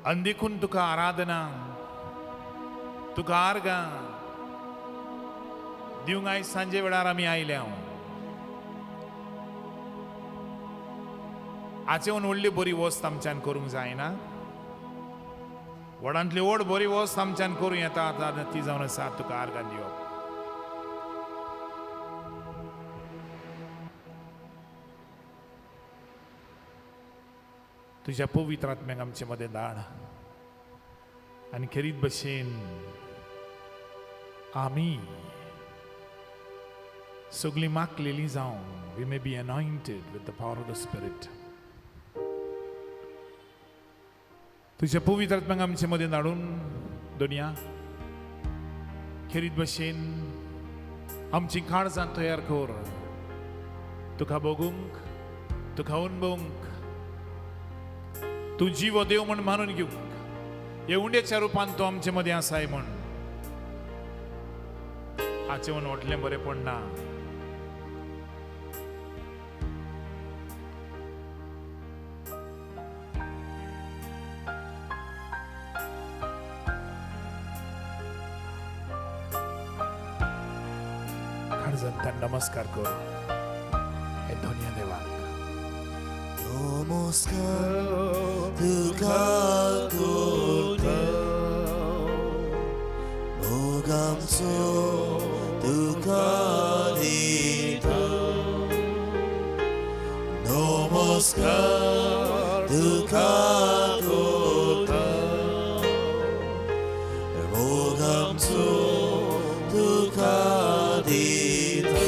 आनी देखून तुका आराधना, तुका आर्गां दिवंक आयज सांजे वेळार आमी आयल्या. हाचेहून व्हडली बरी वस्त आमच्यान करूंक जायना, व्हडांतली व्हड बरी वस्त आमच्यान करूं येता आतां ती जावन आसा तुका आर्गां दिवप. तुज्या पवित्र आत्म्याक आमचे मदें धाड आनी खेरीत भशेन आमी सगळीं मागलेलीं जावन we may be anointed with the power of the Spirit. तुज्या पवित्र आत्म्याक आमचे मदें धाडून दुनिया खेरीत भशेन आमची काळजां तयार कर, तुका भोगूंक, तुका अणभवूंक, तूं जिवो देव म्हूण मानून घेवंक, हे उंड्याच्या रुपान तूं आमचे मदें आसाय म्हूण. हाचें म्हूण व्हडलें बरेंपण ना. काळजांतल्यान नमस्कार कर हे धन्य देवाक. नमस्कार तुका करता, मोग आमचो तुका दिता. नमस्कार तुका करता, मोग आमचो तुका दिता.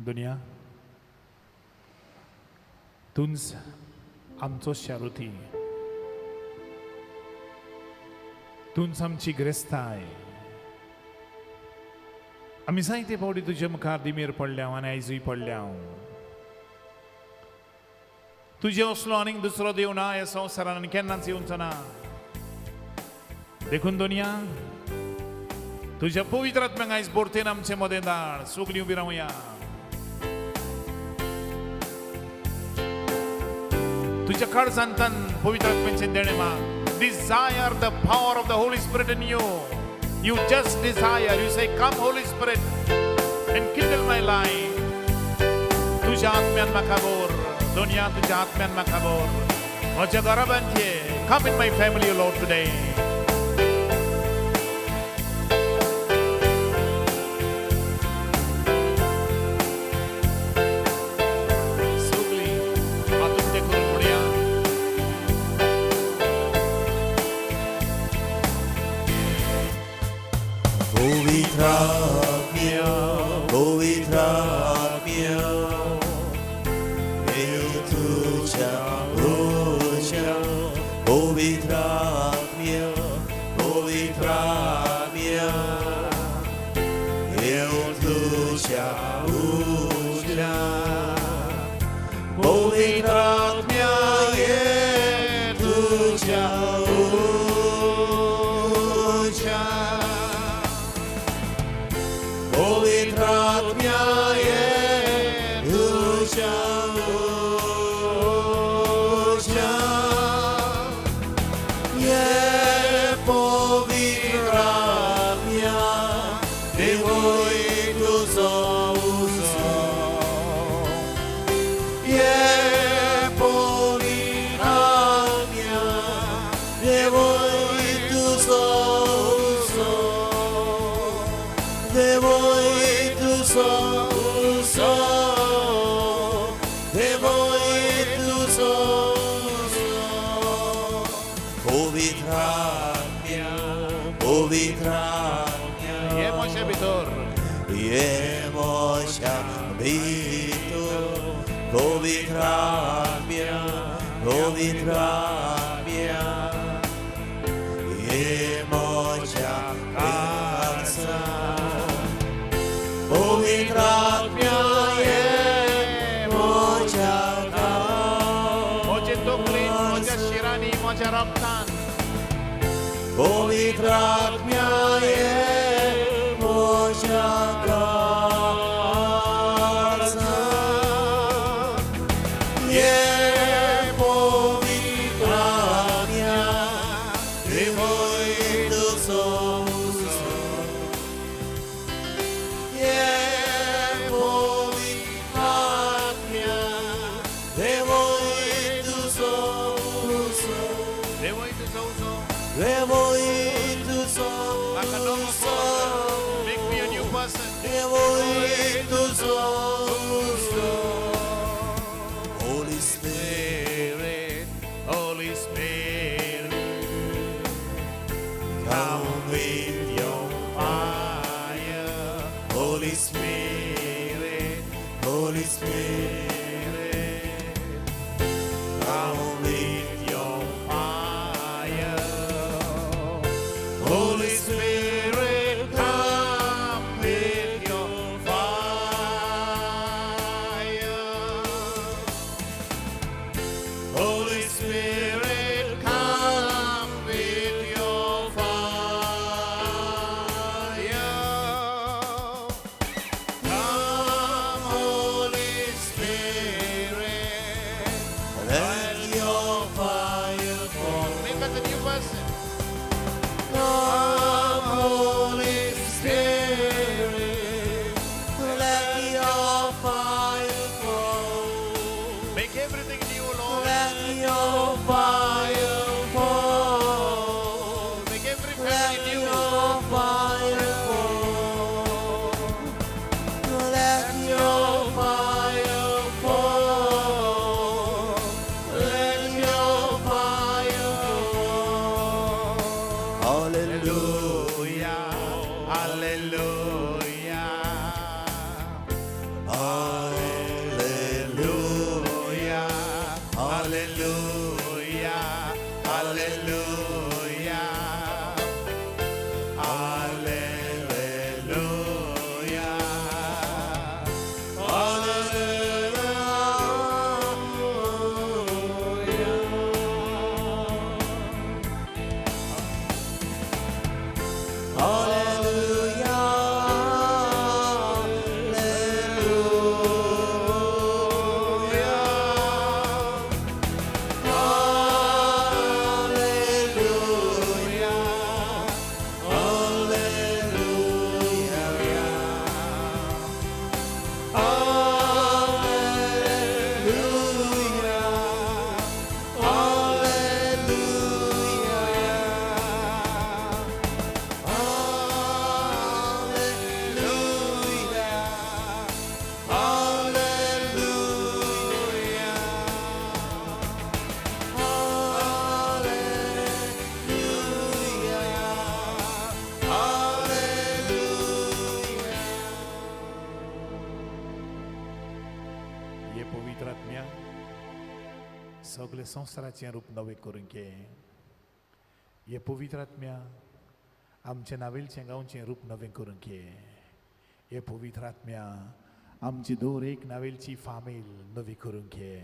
दुनिया तूंच आमचो शारुती, तूंच आमची ग्रेस्ताय. आमी जायते फावटी तुजे मुखार दिमेर पडल्या आनी आयजूय पडल्या. तुजे असलो आनीक दुसरो देव ना ह्या संवसारान आनी केन्नाच येवचो ना. देखून दुनिया तुज्या पवित्र आत्म्याक आयज बोरतेन आमचे मदें धाड. सगळीं उबी रावया. तुझ्या काळजांतल्यान पवित्र आत्म्याचें देणें माग. Desire the power of the Holy Spirit in you. You just desire. You say, come Holy Spirit and kindle my life. तुझ्या आत्म्यान म्हाका भर दुनिया, तुझ्या आत्म्यान म्हाका भर. म्हज्या घराब्यांत ये. Come in my family, Lord, today. सगळीं हातून ते करून म्हणया. पवित्र आत्म्या, पवित्र आत्म्या, येव तुज्या उज्या. पवित्र आत्म्या, पवित्र आत्म्या, येव तुज्या उज्या. पवित्र आत्म्या, येव तुज्या उज्या. पवित्र आत्म्या, ये तुज्या उज्या. ये पवित्र आत्म्या, देवय तुजो उजो. ये पवित्र आत्म्या, देवय तुजो उजो. देवय तुजो उजो. देवय तुजो उजो. पवित्र आत्म्या, पवित्र आत्म्या, ये म्हज्या भितर, ये म्हज्या भितर. पवित्र आत्म्या, पवित्र आत्म्या, ये म्हज्या काळजांत. पवित्र आत्म्या, ये म्हज्या म्हजे तकलेन, म्हज्या काळजांत. शिरांनी, म्हज्या रक्तान. पवित्र आत्म्या, ये म्हज्या काळजांत. ये पवित्र आत्म्या, देवय तुजो उजो. ये पवित्र आत्म्या, देवय तुजो उजो. देवय तुजो उजो. देवय तुजो म्हाका नवो उजो. कर. Make me a new person. देवय तुजो उजो. Holy Spirit, Holy Spirit, Holy Spirit, come with your fire. Come, Holy Spirit, Let your fire fall. Make us a new person. Come, Holy Spirit, let your fire fall. Make everything new, Lord. Let your fire fall. Make every Let family new. your fire fall. Let your fire fall. Let your fire fall. Hallelujah. Hallelujah. Hallelujah. Hallelujah. Hallelujah. Hallelujah. Hallelujah. Hallelujah. Hallelujah. Hallelujah. Hallelujah. Hallelujah. Hallelujah. Hallelujah. Hallelujah. Hallelujah. Hallelujah. ये पवित्र आत्म्या सगळे संवसाराचें रूप नवें करूंक घे. हे पवित्र आत्म्या, आमचें नावेलचें गांवचें रूप नवें करूंक घे. हे पवित्र आत्म्या, आमची दर एक नावेलची फामील नवी करूंक घे.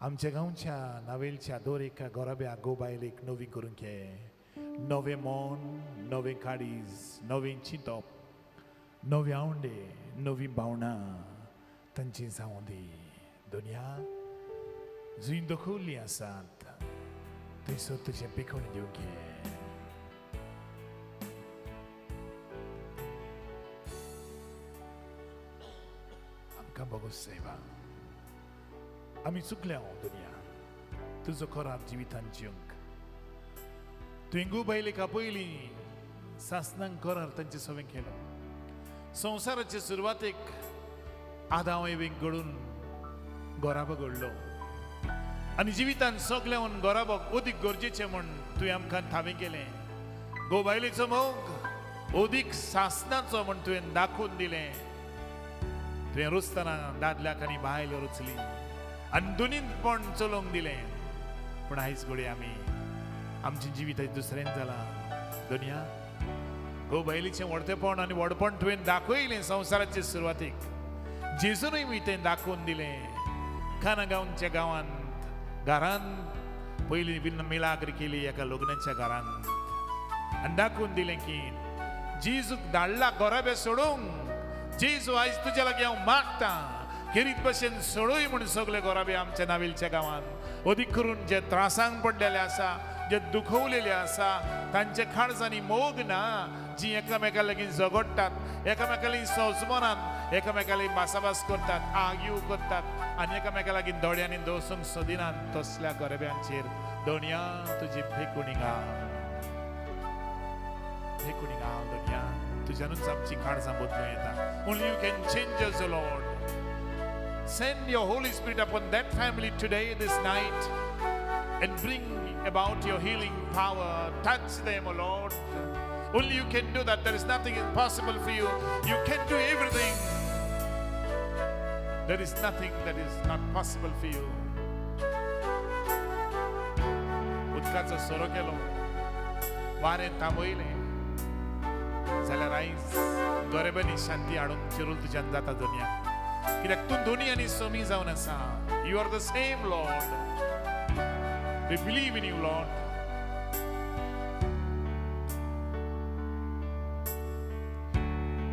आमच्या गांवच्या नावेलच्या दर एका गोराब्या गोबायलेक नवी करूंक घे. नवें मन, नवें काळीज, नवें चिंतप, नवे आवंडे, नवीं भावनां तांची जावं दी. दुनिया जुंय दखवल्लीं आसात थंयसर तुजें पिकोवन दिवंक घे. आमकां बोगोस सेवा, आमी चुकल्या दुनिया तुजो करार जिवितान जिवंक. तुवें गो बायलेक पयलीं सासनांक करार तांचे सवें केलो. संवसाराचे सुरवातेक आदांव एवेक घडून गोराबो घडलो आनी जिवितान सगल्यान गोराबोक अदीक गरजेचें म्हूण तुवें आमकां थावें केलें. गो बायलेचो मोग अदीक सासनाचो म्हूण तुवें दाखोवन दिलें. तुवें रुचतना दादल्याक आनी बायल रुचली आनी दोनीपण चलोवंक दिलें. पूण आयज घडये आमी आमचें जिवीत आयज दुसरेंच जालां. दुनिया गो बायलेचें व्हडतेपण आनी व्हडपण तुवें दाखयलें संवसाराचे सुरवातीक. जेजूनय बी तें दाखोवन दिलें. काना गांवच्या गांवांत घरांत पयलीं मिलाग्र केली एका लग्नाच्या घरांत आनी दाखोवन दिलें की जेजूक धाडला गोराबे सोडूंक. जेजू आयज तुज्या लागीं हांव मागतां खेरीत भशेन सोडूय म्हूण सगळे गोराबे आमच्या नावेलच्या गांवांत, अदीक करून जे त्रासांक पडलेले आसा, जे दुखवलेले आसा, तांच्या काळजांनी मोग ना, जी एकामेका लागीं झगडटात, एकामेका लागीं सोजमनात, एकामेका लागीं भासाभास करतात, आग्यू करतात आनी एकामेका लागीं दोळ्यांनी दवसूंक सोदिनात, तसल्या गोरब्यांचेर दोनया तुजी फेकुणी घाल, फेकुणी घाल. दोनया तुज्यानूच आमची काळजां बदलूं येता. Only you can change us, O Lord. Send your Holy Spirit upon that family today, this night, and bring about your healing power. Touch them, O Lord. Only you can do that. There is nothing impossible for you. You can do everything. There is nothing that is not possible for you. उदकाचो सोरो केलो, वारें थांबयलें जाल्यार आयज गरिबांनी शांती हाडूंक चिरूल तुज्यान जाता. दुनिया कित्याक तूं दोनी आनी समी जावन आसा. You are the same Lord. We believe in you Lord.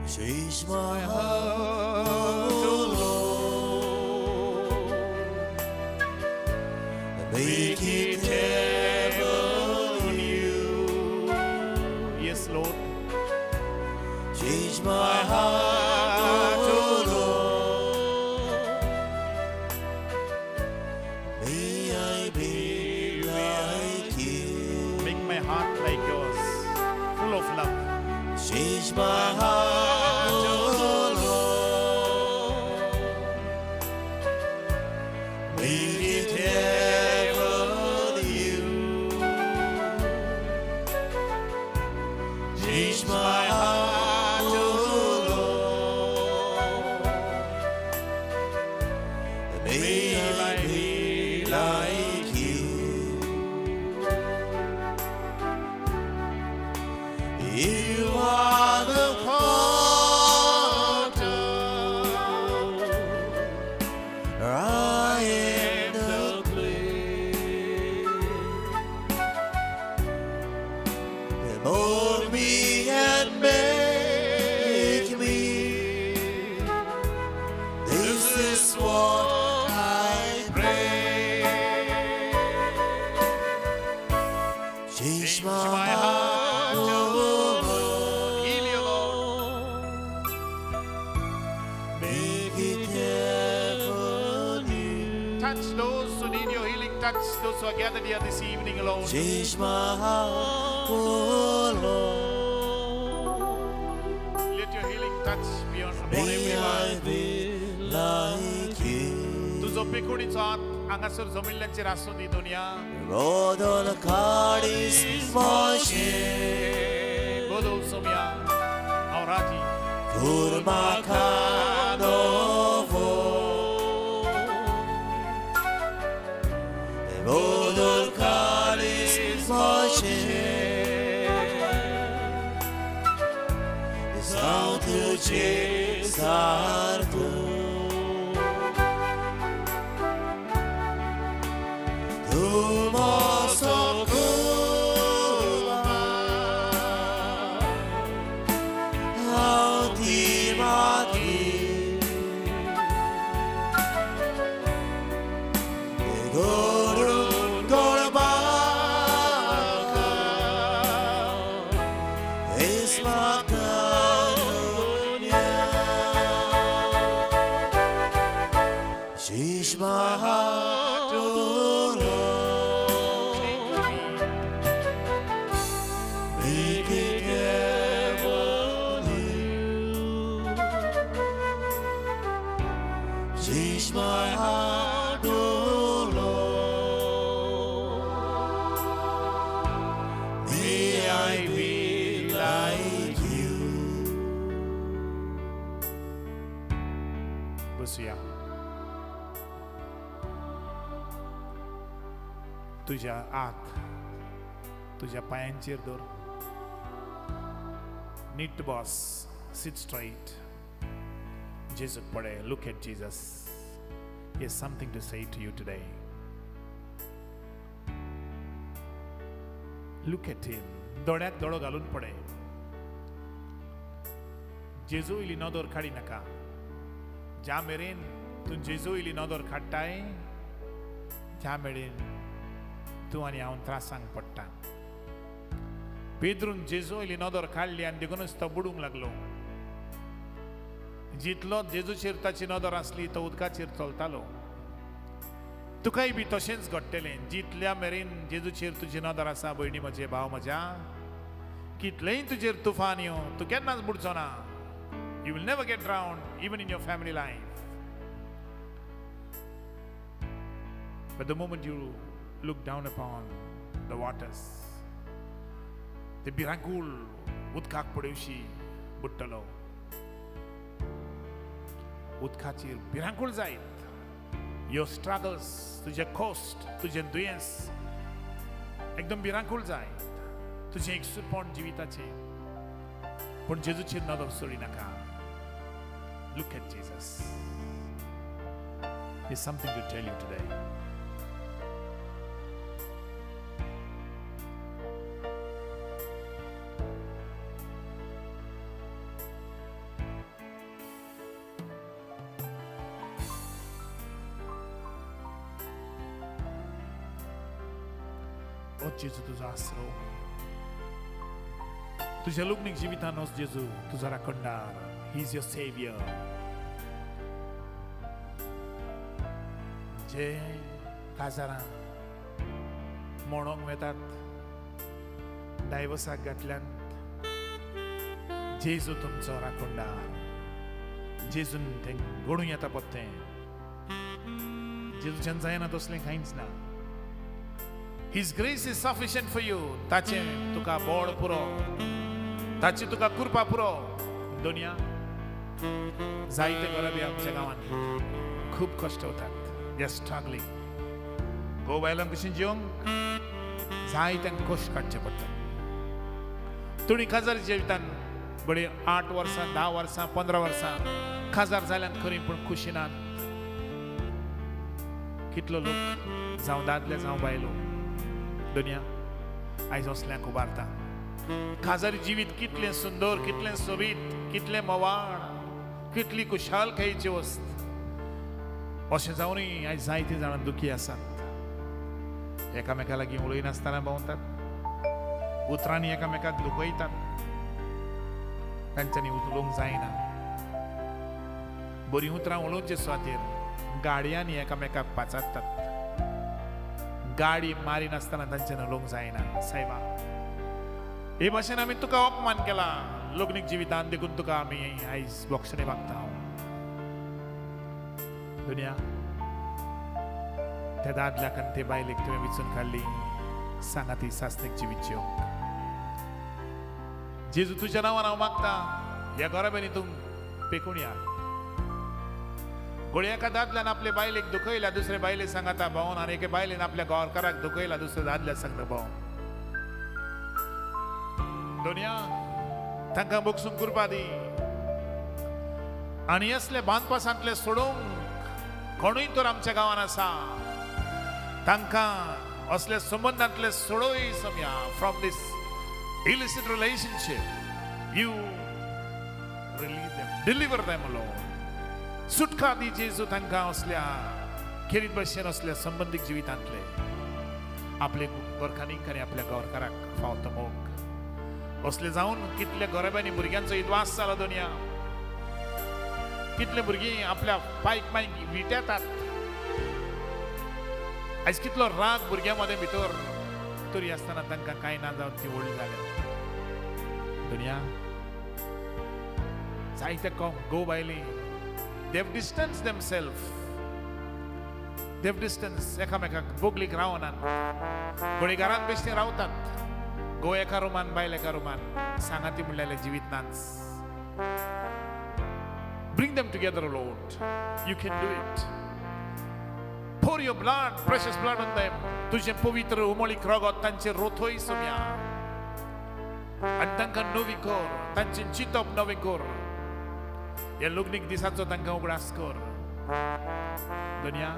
Change my heart, O Lord, and make it ever new. Yes, Lord. Change my heart, O Lord, may I be like you. Make my heart like yours, full of love. Change my heart, O Lord, make it ever new. Change my heart, O Lord, may I be like you. You are the potter, I am the clay. Mold me and make me. This is what I pray. Change my heart, O Lord. Heal you, Lord. Make it ever new. Touch those who need your healing. Touch those who are gathered here this evening, Lord. Change my heart, O Lord. Let your healing touch be on upon May I everyone. be like you. तुजो पेकुडीचो हात हांगासर जमिल्ल्यांचेर आसूं दी दुनिया. Rodol काडीस मोशे बदल सोम्या हांव राजी. Kurma kanovo Rodol kalis moshe Zau tuđe sartu Tu mosokuma Autimati Goru Gorbaka Ismatanunya. Change my heart, O Lord. Make it ever new. Change my heart, O Lord. May I be like you. बसुया. तुज्या हात तुज्या पांयांचेर दवर. नीट बस. Sit straight. जेजूक पळय. Look at Jesus. He has something to say to you today. Look at him. दोळ्याक दोळो घालून पळय. जेजू इली नदर काडी नाका. ज्या मेरेन तूं जेजू इली नदर काडटाय त्या मेरेन तूं आनी हांव त्रासांक पडटा. पेद्रून जेजू इली नदर काडली आनी देखूनच तो बुडूंक लागलो. जितलो जेजूचेर ताची नदर आसली तो उदकाचेर चलतालो. तुकाय बी तशेंच घडटलें. जितल्या मेरेन जेजूचेर तुजी नदर आसा भयणी म्हजे, भाव म्हज्या, कितलेंय तुजेर तुफान येवं तूं केन्नाच बुडचो ना. You will never get drowned, even in your family life. But the moment you look down upon the waters, ते भिरांकूळ उदकाक पळोवशी बुडटलो. उदकाचेर भिरांकूळ जायत your struggles, तुजे कश्ट, तुजें दुयेंस एकदम भिरांकूळ जायत, तुजें एकसुरपण जिविताचें. पूण जेजूचेर नदर सोडी नाका. Look at Jesus. Is something to tell you today. ओ जेजू तुजो आसरो, तुज्या लग्नीक जिवितान वच जेजू तुजो राखणदार. He is your saviour. जे काजारां म्हणोंक वेतात डायवर्साक घातल्यान, जेजू तुमचो राखणदार. जेजून तें घडूं येता पत्तें. जेजूच्यान जायना तसलें कांयच ना. His grace is sufficient for you. ताचें तुका बोड पुरो, ताची तुका कृपा पुरो. दुनिया जायते घराबी आमच्या गांवांत खूब कश्ट वतात. They are struggling. घोव बायलांक कशीं जिवंक जायत्यांक कश्ट काडचे पडटात. थोडीं काजार जिवितान बडी 8 वर्सां, 10 वर्सां, 15 वर्सां काजार जाल्यान खरी, पूण खुशी नात. कितलो लोक जावं दादले जावं बायलो दुनिया आयज असल्यांक उबारता. काजारी जिवीत कितलें सुंदर, कितलें सोबीत, कितलें मोवाळ, कितली खुशालकायेची वस्त. अशें जावनूय आयज जायतीं जाणां दुखी आसात. एकामेका लागीं उलयनासतना भोंवतात, उतरांनी एकामेकाक दुखयतात. तांच्यांनी उलोवंक जायना. बरीं उतरां उलोवचे सुवातेर गाडयांनी एकामेकाक पाचारतात. गाडी मारिनासतना तांच्यान उलोवंक जायना. सायबा, हे भाशेन आमी तुका अपमान केला लग्नीक जिवितान, देखून तुका आमी आयज बक्षणे मागता. दुनिया त्या दादल्याक आनी ते बायलेक तुवें विचून काडली सांगा ती सासणीक जिवीत जिवंक. जेजू तुज्या नांवान हांव मागता, ह्या घराब्यांनी तूं पेकून या. घोडये एका दादल्यान आपले बायलेक दुखयल्या, दुसरे बायले सांगता भावन, आनी एके बायलेन आपल्या गांवकाराक दुखयला, दुसऱ्या दादल्या सांगता भावन. दुनिया तांकां बक्षूंक कृपा दी आनी असले बांदपासांतले सोडूंक कोणूय तर आमच्या गांवान आसा तांकां असले संबंदांतले सोडोय समया. From this illicit relationship you release them, deliver them Lord. सुटका दी जेजू तांकां असल्या खेरीत भशेन असल्या संबंदीक जिवितांतले. आपले गोरखानीक आनी आपल्या गोरकाराक फावतो मोग असले जावन कितल्या गोरब्यांनी भुरग्यांचो इद्वास जाला. दुनिया कितले भुरगीं आपल्या पायक मायक विटेतात. आयज कितलो राग भुरग्यां मदें भितर, तरी आसतना तांकां कांय ना जावन ती व्हडली जाल्या. दुनिया जायते घोव बायली They've distanced themselves. They've distanced एकामेकाक बोगलीक रावनात. घोडे घरांत बेश्टे रावतात. घोव एका रुमान, बायल एका रुमान. सांगाती म्हणल्यार जिवीत नाच. Bring them together, Lord. You can do it. Pour your blood, precious blood on them. तुझें पवित्र उमळीक रगत तांचेर रोथय सोम्या आनी तांकां नवी कर, तांचें चिंतप नवें कर. ह्या लग्नीक दिसाचो तांकां उगडास कर. दुनिया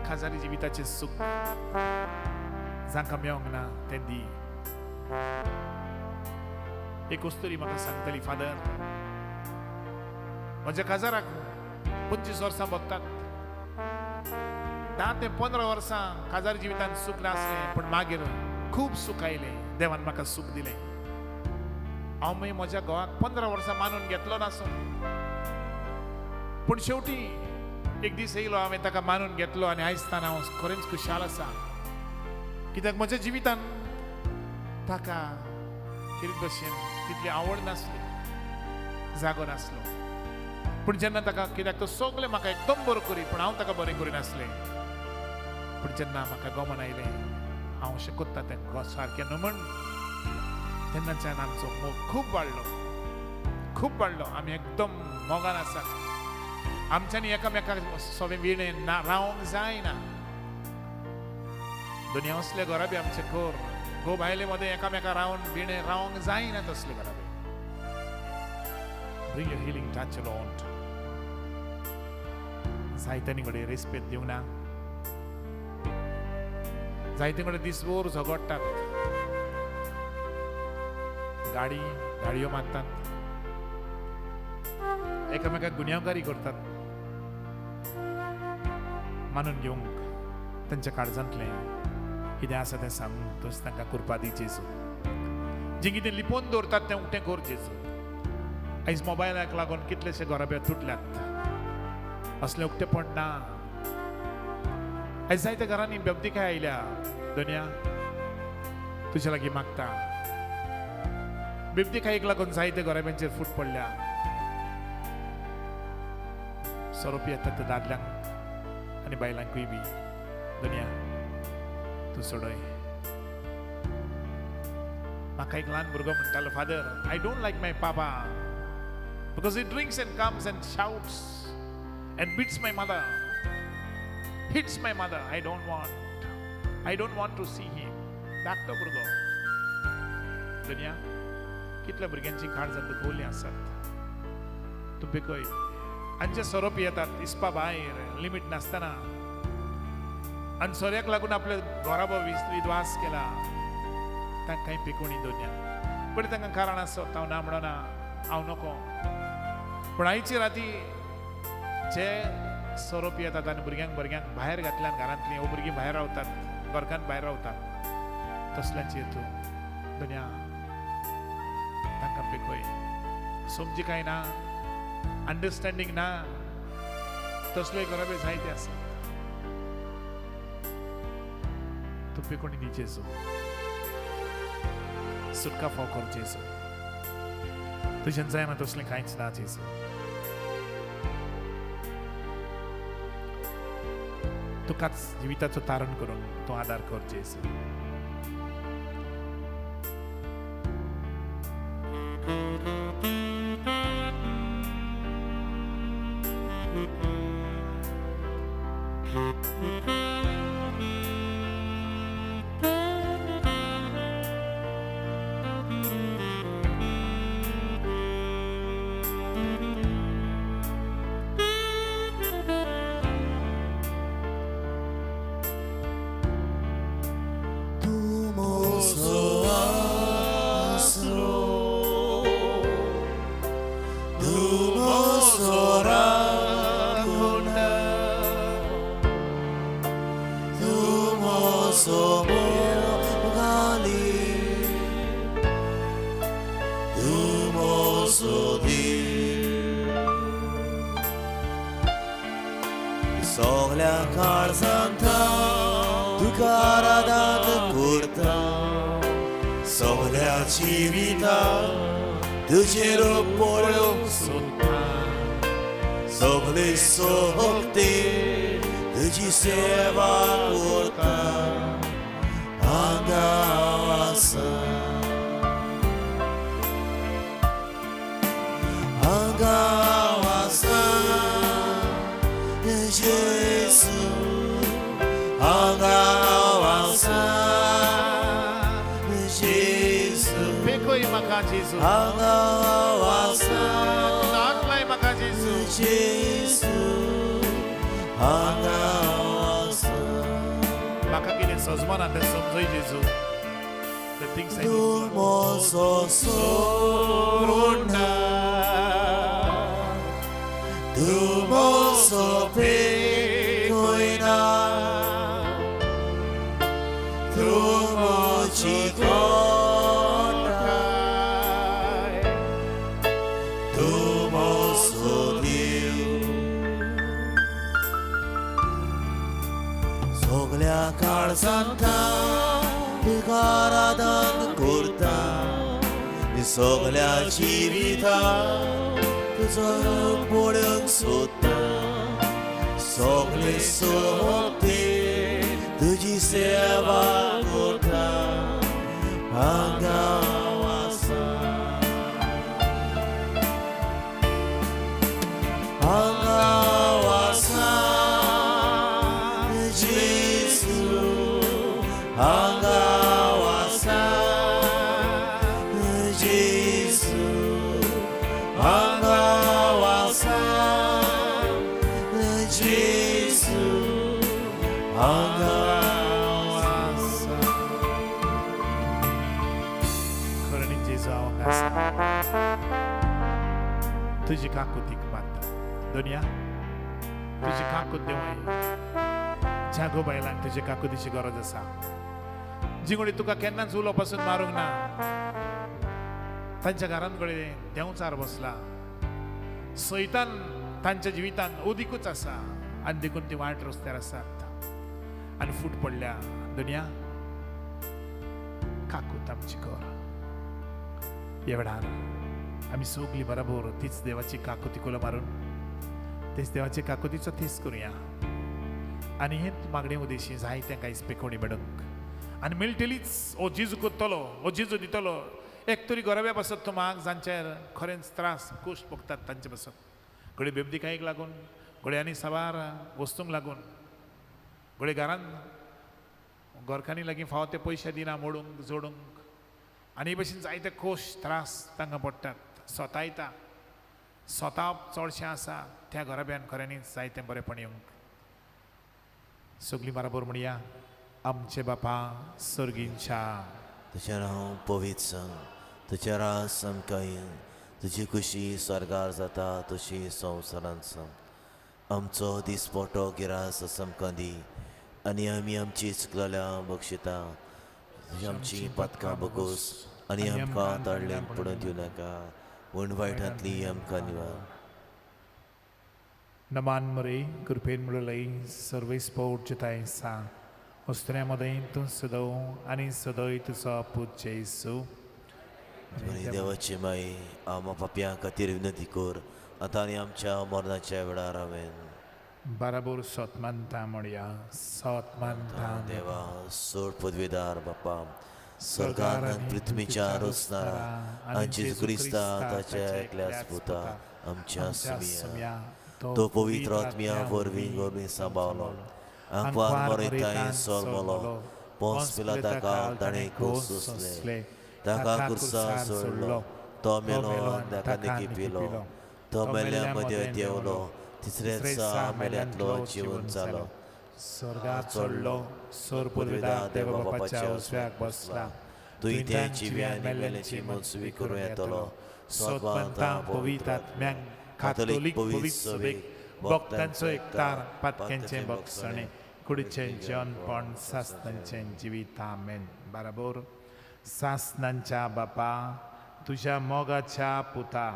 खाजारी जिविताचें सूख जांकां मेळोंक ना तें दी. एक अस्तुरी म्हाका सांगताली, फादर म्हज्या काजाराक 25 वर्सां भोगतात. 10 ते 15 वर्सां काजार जिवितान सूख नासलें, पूण मागीर खूब सूख आयलें. देवान म्हाका सूख दिलें. हांव मागीर म्हज्या घोवाक 15 वर्सां मानून घेतलो नासूं, पूण शेवटी एक दीस येयलो हांवें ताका मानून घेतलो आनी आयज तान हांव खरेंच खुशाल आसा. कित्याक म्हज्या जिवितान ताका कितें भशेन तितली आवड नासली, जागो नासलो. पूण जेन्ना ताका, कित्याक तो सगळें म्हाका एकदम बरो करी, पूण हांव ताका बरें करिनासलें. पूण जेन्ना म्हाका गमन आयलें हांव अशें करता तें सारकें न्हू म्हण, तेन्नाच्यान आमचो मोग खूब वाडलो, खूब वाडलो. आमी एकदम मोगान आसात. आमच्यांनी एकामेकाक सगळें विणें ना रावंक जायना. दुनिया असले घराबे आमचे कर घोव बायले मदें एकामेका रावन विणें रावंक जायना तसले घराबे. Bring your healing touch, Lord. जायत्यांनी कडेन रेस्पेद दिवंक ना, जायते कडेन दीसभर झगडटात, गाडी गाडयो मारतात, एकामेकाक गुन्यांवकारी करतात. मानून घेवंक तांच्या काळजांतलें कितें आसा तें सांगून तशें तांकां करपा दी जेजू. जें कितें लिपोवन दवरतात तें उक्तें कर जेजू. आयज मोबायलाक लागून कितलेशे घराबे तुटल्यात, असलें उक्तेपण ना. आयज जायत्या घरांनी बेबदिकाय आयल्या. दुनिया तुज्या लागीं मागता, बेबदिकायेक लागून जायते घराब्यांचेर फूट पडल्या. सोरोप येतात त्या दादल्यांक आनी बायलांकूय बी. दुनिया तूं सोडय. म्हाका एक ल्हान भुरगो म्हणटालो, father I don't like my papa because he drinks and comes and shouts and beats my mother, hits my mother. I don't want to see him. धाकटो भुरगो. दुनिया कितल्या भुरग्यांची काळजां दुखवल्लीं आसात तूं बेकय. आनी जे सोरोप येतात इसपा भायर लिमीट नासतना आनी सोऱ्याक लागून आपल्या घराबो विद्वास केला, तांकां कांय पिकोणी दुनिया. बरें तांकां कारण आसत, हांव ना म्हणना, हांव नको. पूण आयचे राती जे सोरोप येतात आनी भुरग्यांक भुरग्यांक भायर घातल्यान घरांतलीं, वो भुरगीं भायर रावतात, घरकान्न भायर रावतात, तसल्यांचेर तूं दुनिया तांकां पिकय. समजी काय ना, अंडरस्टँडींग ना, तसले घराबे जायते आसात. तूं पिकोणी दी जेजू, सुटका फाव कर जेजू. तुज्यान जायना तसलें कांयच ना जेजू. तुकाच जिविताचो तारण करून तूं आदार कर जेजू. सगल्या काळजांत तुका आराधन करता, सगल्या जिवितांत तुजें रूप पळोवंक सोदता, सगळे सोबते तुजी सेवा करता. हांगा आसा, हांगा आसा जेजू, हांगा आसा जेजू. पेकोय म्हाका जेजू, हांगा आसा नाटलाय म्हाका जेजू, जेजू, हांगा आसा. म्हाका कितें सजमना तें समजय जेजू. The things I तूं म्हजो सोडना, तूं म्हजो पेकयना, तूं म्हजी कोठाय, तूं म्हजो देव. सगल्या काळजांत तुका आराधन करता, सगल्या जिवितांत तुजो रूप पळोवंक सोदता, सगळे सोबते तुजी सेवा करता. हांगा आसा, हांगा आसा जेजू, हांगा आसा जेजू, हांगा आसा जेजू. तुजी काकुतीक मानता. दुनिया तुजी काकूत देवय, ज्या गो बायलांक तुजे काकुतीची गरज आसा, जी कोणी तुका केन्नाच उलो पासून मारूंक ना, तांच्या घरान कडेन देंवचार बसला, सैतान तांच्या जिवितान अदिकूच आसा आनी देखून ती वायट रस्त्यार आसात आनी फूट पडल्या. दुनिया काकूत आमची कर. ह्या वेळार आमी सगळीं बराबर तीच देवाची काकुती कोलो मारून तेच देवाचे काकुतीचो थेस करुया आनी हेच मागणे उदेशी जाय तेंकां इस्पेकोणी मेळूंक आनी मेळटलीच. ओ जेजू करतलो, ओ जेजू दितलो. एक तरी गोरव्या पासत तूं माग जांचेर खरेंच त्रास कश्ट भोगतात तांचे पासत, घडये बेबदिकायेक लागून, घडये आनी साबार वस्तूंक लागून, घडये घरान गोरखांनी लागीं फावो ते पयशे दिना मोडूंक जोडूंक आनी हे भशेन जायते कश्ट त्रास तांकां पडटात, स्वतायता, स्वता चडशें आसा त्या घराब्यान खऱ्यांनीच जायतें बरेंपण येवंक. सगळीं बराबर म्हणया, आमचे बापा सर्गींच्या, तुजें नांव पवित्र जावं, तुजें राज आमकां येवं, तुजी खुशी स्वर्गार जाता तशी संवसारांत जावं. आमचो दिसपटो गिरास आमकां दी आनी आमी आमची चुकलेल्या बक्षिता, तुजी आमची पातकां बगोस आनी आमकां ताडल्यान पडून दिवं नाका, पूण वायटांतली आमकां निवार. नमान मरे कृपेन म्हणलय सर्वेस्पोर्ट जिताय सा वस्त्र्या मदें तूं सदव आनी सदय तुजो पूत जेजू. देवाची माई आमा पापयां खातीर विनंती कर आतां आनी आमच्या मरणाच्या वेळार. आमेन. बराबर सोत मानता म्हणया, सोत मानता देवा सोड पदवीदार बापा, स्वर्गान पृथ्वीच्या रचणारा आनी जेजू क्रिस्ता ताच्या एकल्याच पुता आमच्या सुमिया, तो पवित्र आत्म्या वरवीं वरवीं सांबाळलो, आंकवार मरताय सोरमलो, पोंस पिलाता ताणें खोस सोंसले, ताका कुर्सा सोडलो, तो मेलो आनी ताका निकी पिलो, तो मेल्या मदें देंवलो, तिसऱ्या दिसा मेल्यांतलो जिवन जालो, स्वर्गार चडलो, सोर पुर्विदार देवा बापाच्या उजव्याक बसला, तुवें तें जिव्या आनी मेल्यांची मनसुवी करूं येतलो. सोत पवित्र आत्म्यांक, कातोलीक पवित्र सभेक, भक्तांचो एकतार, पातक्यांचें बक्षणें, कुडीचें जेवणपण, सासनांचें जिवीत. आमेन. बराबर सासनांच्या बापा, तुज्या मोगाच्या पुता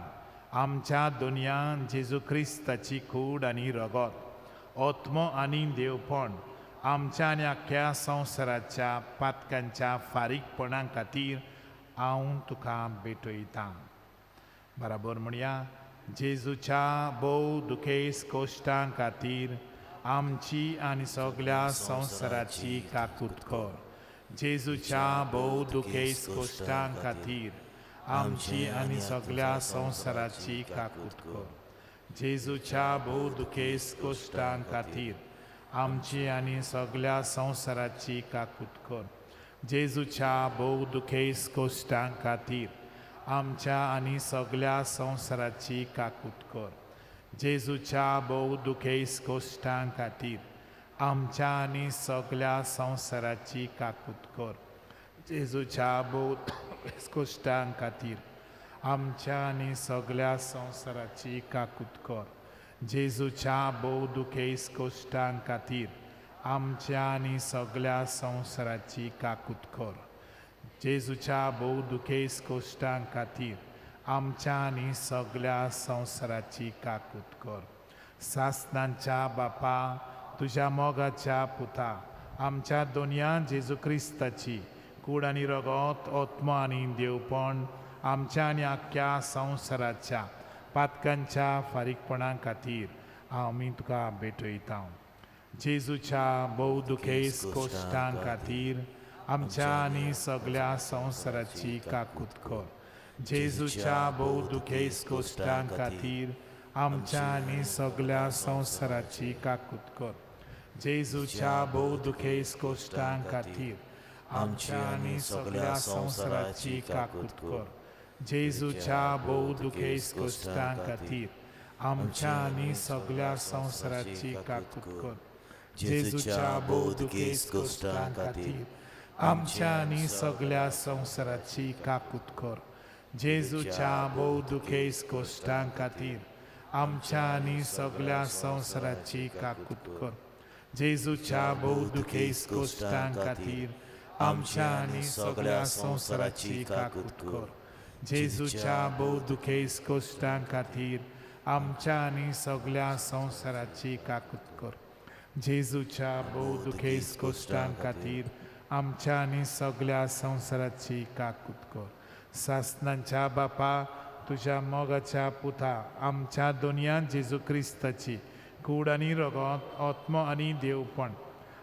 आमच्या दुनियान जेजू क्रिस्ताची कूड आनी रगत, आत्मो आनी देवपण आमच्या आनी आख्ख्या संवसाराच्या पातकांच्या फारीकपणा खातीर हांव तुका भेटयतां. बराबर म्हणया, जेजूच्या भोव दुखेस कोश्टां खातीर आमची आनी सगल्या संवसाराची काकूत कर. जेजूच्या भोव दुखेस कोश्टां खातीर आमची आनी सगल्या संवसाराची काकूत कर. जेजूच्या भोव दुखेस कोश्टां खातीर आमची आनी सगल्या संवसाराची काकूत कर. जेजूच्या भोव दुखेस कोश्टां खातीर आमच्या आनी सगल्या संवसाराची काकूत कर. जेजूच्या भोव दुखेस कोश्टां खातीर आमच्या आनी सगल्या संवसाराची काकूत कर. जेजूच्या भोव दुखेस कोश्टां खातीर आमच्या आनी सगल्या संवसाराची काकूत कर. जेजूच्या भोव दुखेस कोश्टां खातीर आमच्या आनी सगल्या संवसाराची काकूत कर. जेजूच्या भोव दुखेस कोश्टां खातीर आमच्या आनी सगल्या संवसाराची काकूत कर. सासनांच्या बापा, तुज्या मोगाच्या पुता आमच्या दोनया जेजू क्रिस्ताची कूड आनी रगत, आत्मो आनी देवपण आमच्या आनी आख्ख्या संवसाराच्या पातकांच्या फारीकपणा खातीर आमी तुका भेटयता. जेजूच्या भोव दुखेस कोश्टां खातीर आमच्या आनी सगल्या संवसाराची काकूत कर. जेजूच्या भोव दुखेस कोश्टां खातीर आमच्या आनी सगल्या संवसाराची काकूत कर. जेजूच्या भोव दुखेस कोश्टां खातीर आमच्या आनी सगल्या संवसाराची काकूत कर. जेजूच्या भोव दुखेस कोश्टां खातीर आमच्या आनी सगल्या संवसाराची काकूत कर. जेजूच्या भोव दुखेस कोश्टां खातीर आमच्या आनी सगल्या संवसाराची काकूत कर. जेजूच्या भोव दुखेस कोश्टां खातीर आमच्या आनी सगळ्या संवसाराची काकूत कर. जेजूच्या भोव दुखेस कोश्टां खातीर आमच्या आनी सगळ्या संवसाराची काकूत कर. जेजूच्या भोव दुखेस कोश्टां खातीर आमच्या आनी सगळ्या संवसाराची काकूत कर. जेजूच्या भोव दुखेस कोश्टां खातीर आमच्या आनी सगळ्या संवसाराची काकूत कर. सासनांच्या बापा, तुज्या मोगाच्या पुता आमच्या दोनयान जेजू क्रिस्ताची कूड आनी रगत, आत्मो आनी देवपण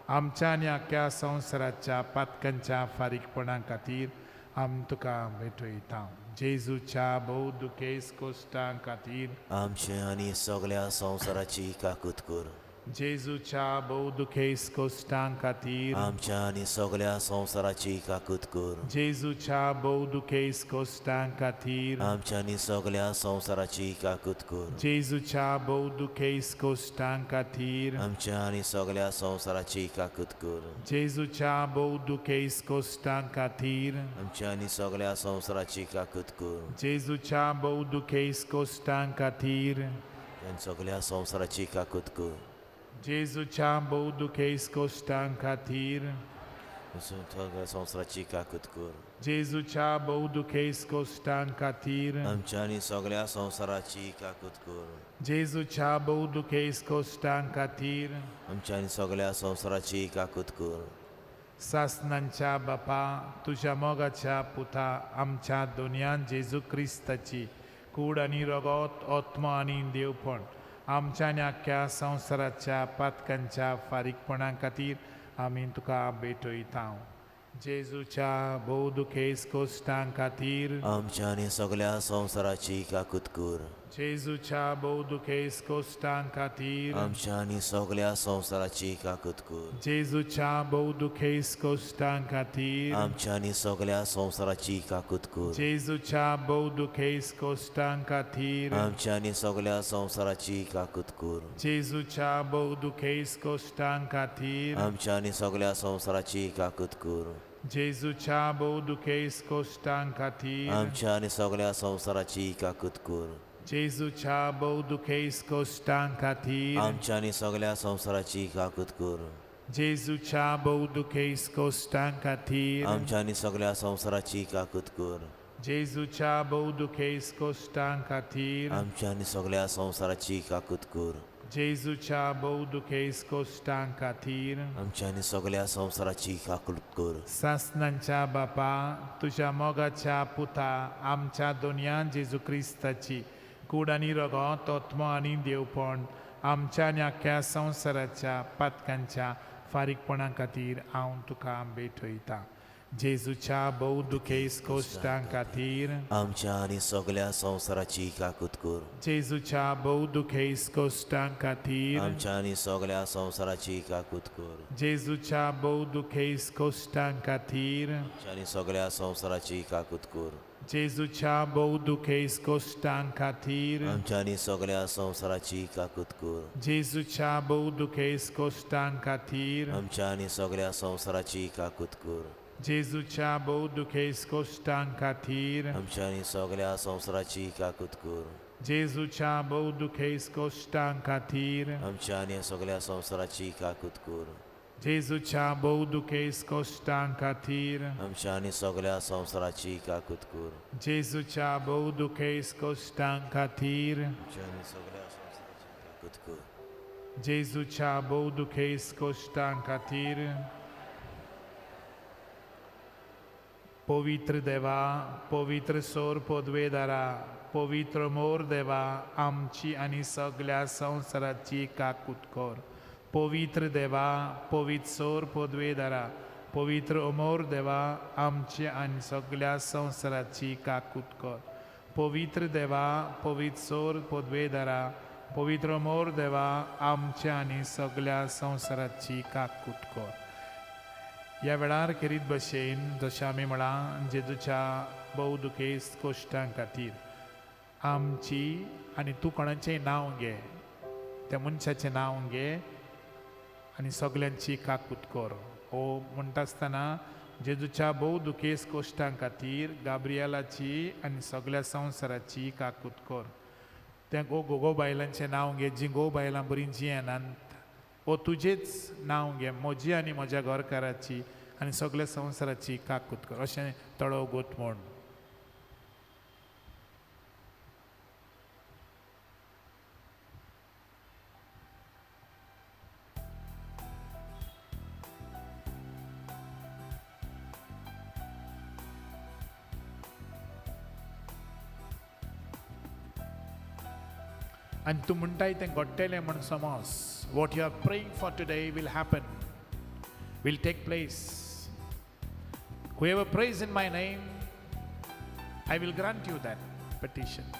आमच्या आनी आख्या संवसाराच्या पातकांच्या फारीकपणा खातीर आमी तुका भेटयता. जेजूच्या भोव दुखेस कोश्टां खातीर आमचे आनी सगळ्या संवसाराची काकूत कर. जेजूच्या भोव दुखेस कोश्टां खातीर आमच्या आनी सगळ्या संवसाराची काकूत कर. जेजूच्या भोव दुखेस कोश्टां खातीर आमच्या आनी सगळ्या संवसाराची काकूत कर. जेजूच्या भोव दुखेस कोश्टां खातीर आमच्या आनी सगळ्या संवसाराची काकूत कर. जेजूच्या भोव दुखेस कोश्टां खातीर आमच्या आनी सगळ्या संवसाराची काकूत कर. जेजूच्या भोव दुखेस कोश्टां खातीर सगळ्या संवसाराची काकूत कर. जेजूच्या भोव दुखेस कोश्टां खातीर सगळ्या संवसाराची काकूत कर. जेजूच्या भोव दुखेस कोश्टां खातीर आमच्या आनी सगळ्या संवसाराची काकूत कर. जेजूच्या भोव दुखेस कोश्टां खातीर आमच्या आनी सगळ्या संवसाराची काकूत कर. सासनांच्या बापा, तुज्या मोगाच्या पुता आमच्या दोनयान जेजू क्रिस्ताची कूड आनी रगत, आत्मो आनी देवपण आमच्या आनी आख्या संवसाराच्या पातकांच्या फारीकपणा खातीर आमी तुका भेटयता. जेजूच्या भोव दुखेस कोश्टां खातीर आमच्या आनी सगळ्या संवसाराची काकूत कर. जेजूच्या भोव दुखेस कोश्टां खातीर आमच्या आनी सगळ्या संवसाराची काकूत कर. जेजूच्या भोव दुखेस कोश्टां खातीर आमच्या आनी सगळ्या संवसाराची काकूत कर. जेजूच्या भोव दुखेस कोश्टां खातीर आमच्या आनी सगळ्या संवसाराची काकूत कर. जेजूच्या भोव दुखेस कोश्टां खातीर आमच्या आनी सगळ्या संवसाराची काकूत कर. जेजूच्या भोव दुखेस कोश्टां खातीर आमच्या आनी सगळ्या संवसाराची काकूत कर. जेजूच्या भोव दुखेस कोश्टां खातीर आमच्या आनी सगळ्या संवसाराची काकूत कर. जेजूच्या भोव दुखेस कोश्टां खातीर आमच्या आनी सगळ्या संवसाराची काकूत कर. जेजूच्या भोव दुखेस कोश्टां खातीर आमच्या आनी सगळ्या संवसाराची काकूत कर. जेजूच्या भोव दुखेस कोश्टां खातीर आमच्या आनी सगळ्या संवसाराची काकूत कर. सासनांच्या बापा, तुज्या मोगाच्या पुता आमच्या दोनयान जेजू क्रिस्ताची कूड आनी रगत, आत्मो आनी देवपण आमच्या आनी आख्या संवसाराच्या पातकांच्या फारीकपणा खातीर हांव तुका भेटयता. जेजूच्या भोव दुखेस कोश्टां खातीर आमच्या आनी सगळ्या संवसाराची काकूत कर. जेजूच्या भोव दुखेस कोश्टां खातीर आमच्या आनी सगळ्या संवसाराची काकूत कर. जेजूच्या भोव दुखेस कोश्टां खातीर आमच्या आनी सगळ्या संवसाराची काकूत कर. जेजूच्या भोव दुखेस कोश्टां खातीर आमच्या आनी सगळ्या संवसाराची काकूत कर. जेजूच्या भोव दुखेस कोश्टां खातीर आमच्या आनी सगळ्या संवसाराची काकूत कर. जेजूच्या भोव दुखेस कोश्टां खातीर आमच्या आनी सगळ्या संवसाराची काकूत कर. जेजूच्या भोव दुखेस कोश्टां खातीर आमच्या आनी सगळ्या संवसाराची काकूत कर. जेजूच्या भोव दुखेस कोश्टां खातीर आमच्या आनी सगळ्या संवसाराची काकूत कर. जेजूच्या भोव दुखेस कोश्टां खातीर आमच्या आनी सगळ्या संवसाराची काकूत कर. जेजूच्या भोव दुखेस कोश्टां खातीर पवित्र देवा, पवित्र सोर पदवेदारा, पवित्र मोर देवा, आमची आनी सगळ्या संवसाराची काकूत कर. पवित्र देवा, पवित्र सोर पदवेदारा, पवित्र अमोर देवा, आमची आनी सगळ्या संवसाराची काकूत कर. पवित्र देवा, पवित्र सोर पदवेदारा, पवित्र अमोर देवा, आमच्या आनी सगळ्या संवसाराची काकूत कर. ह्या वेळार खेरीत भशेन जशें आमी म्हळां जेजूच्या भोव दुखेस कोश्टां खातीर आमची आनी तूं कोणाचें नांव घे, त्या मनशाचें नांव घे आनी सगल्यांची काकूत कर. हो म्हणटा आसतना जेजूच्या भोव दुखेस कोश्टां खातीर गाब्रियलाची आनी सगळ्या संवसाराची काकूत कर. त्या गो बायलांचें नांव घे जीं गो बायलां बरीं जियेनात, ओ तुजेच नांव घे, म्हजी आनी म्हज्या घरकाराची आनी सगळ्या संवसाराची काकूत कर, अशें तळो गोत म्हण. आनी तूं म्हणटाय तें घडटलें म्हण समज. What you are praying for today will happen, will take place. Whoever prays in my name, I will grant you that petition.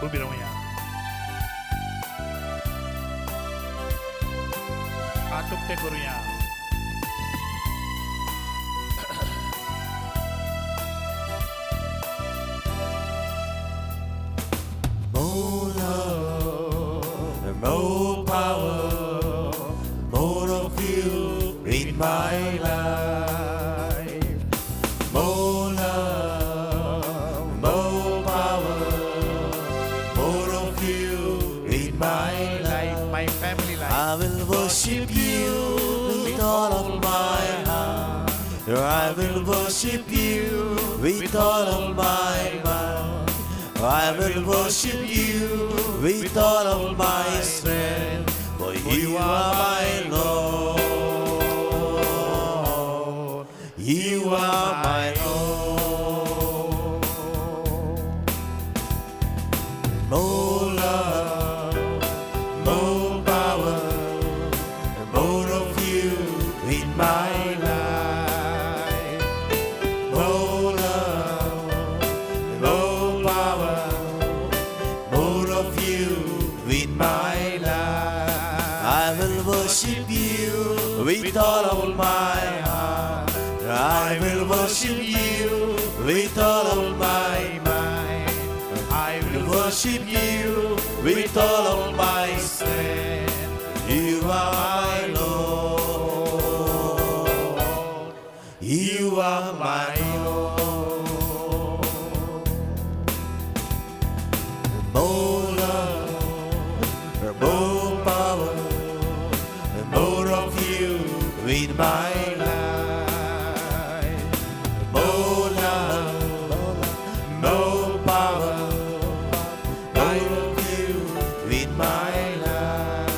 उबी रावया, हात उक्ते करुया. More love, more power, more of you in my life. More love, more power, more of you in my life. My family life. I will worship you with all of my heart. I will worship you with all of my mind. I will worship you with all of my strength, for you are my Lord. You are my Lord. More love, more power, more of you in my life. More love, more power, more of you in my life. I will worship you with all of my heart. I will worship you with all of my mind. I will worship you with all of my strength. You are my Lord. You are my Lord. More love, more power, more of you in my life. More love, more power, more of you in my life.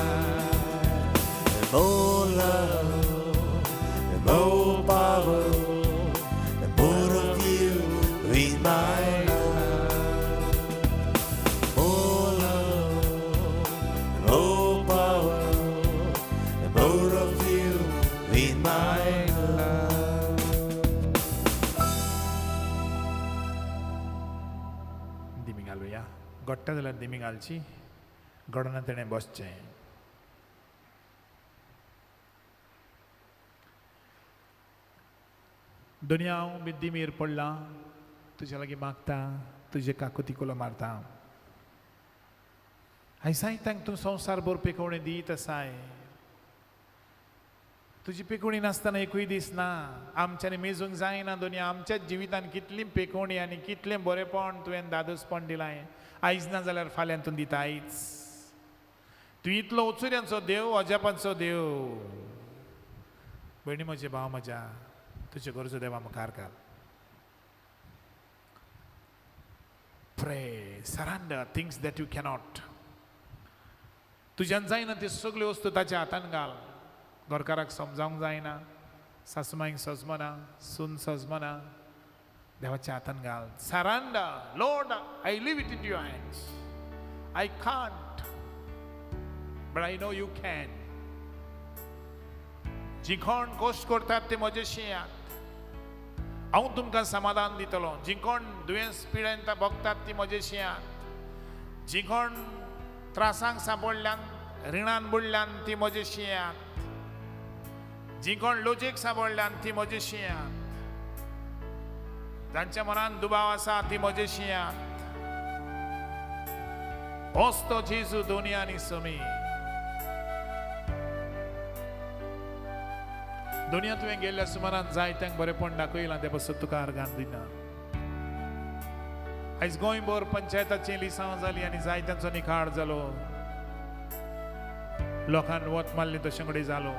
More love, more power, more of you in my life. More love, more power, more of you in my life. दिमी घालुया, घडटा जाल्यार दिमी घालची, घडना तेणें बसचें. दुनिया हांव बी दिमीर पडलां, तुज्या लागीं मागता, तुजे काकुती कोलो मारता. आयसाय तांकां तूं संवसार भर पिकोवणी दीत आसाय. तुजी पिकोवणी नासतना एकूय दीस ना. आमच्यांनी मेजूंक जायना दुनिया, आमच्याच जिवितान कितली पिकोवणी आनी कितलें बरेपण तुवें दादोसपण दिलां. आयज ना जाल्यार फाल्यां तूं दिता आयज. तूं इतलो ओचुऱ्यांचो देव, अजापांचो देव. भयणी म्हजे, भाव म्हज्या, तुजे गरजो देवा मुखार घाल. Pray, surrender things that you cannot. तुज्यान जायना त्यो सगल्यो वस्तू ताच्या हातान घाल. घरकाराक समजावंक जायना, सासुमाईक सजमना, सून सजमना, देवाच्या हातान घाल. Surrender, Lord, I leave it in your hands. I can't. But I know you can. जी कोण कश्ट करतात ते म्हजे शियात, हांव तुमकां समाधान दितलो. जी कोण दुयेंस पिडेन भोगतात ती म्हजे शियात, जी कोण त्रासांक सांपडल्यान रिणान बुडल्यान ती म्हजे शियात, जी कोण लोजेक सांपडल्यान ती म्हजे शियात, जांच्या मनान दुबाव आसा ती म्हजे शियात. होच तो जेजू दोनी आनी समी. दुनिया तुवें गेल्ल्या सुमारान जायत्यांक बरेपण दाखयलां, ते पासून तुका आर्गान दिना. आयज गोंयभर पंचायताची लिसांव जाली आनी जायत्यांचो निखाड जालो. लोकांक वत मारलें तशें कडेन जालो.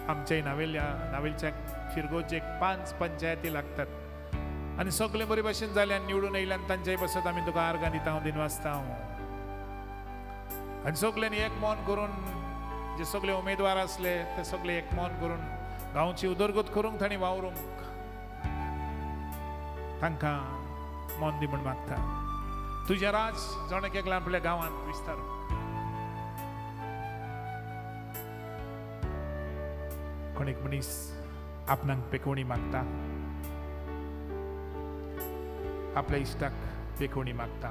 आमच्या नावेल्या नावेलच्या फिरगोचेक 5 पंचायती लागतात आनी सगळे बरे भशेन जाले आनी निवडून येयल्यान तांच्याय पासत आमी तुका आर्गां दिता, दिनवासता. आनी सगल्यांनी एक मन करून जे सगळे उमेदवार आसले ते सगळे एक मन करून गांवची उदरगत करूंक तांणी वावरूंक तांकां मन दी म्हूण मागता. तुजें राज जण एकल्यान आपल्या गांवांत विस्तार. कोण एक मनीस आपणाक पेकोवणी मागता, आपल्या इश्टाक पेकोवणी मागता.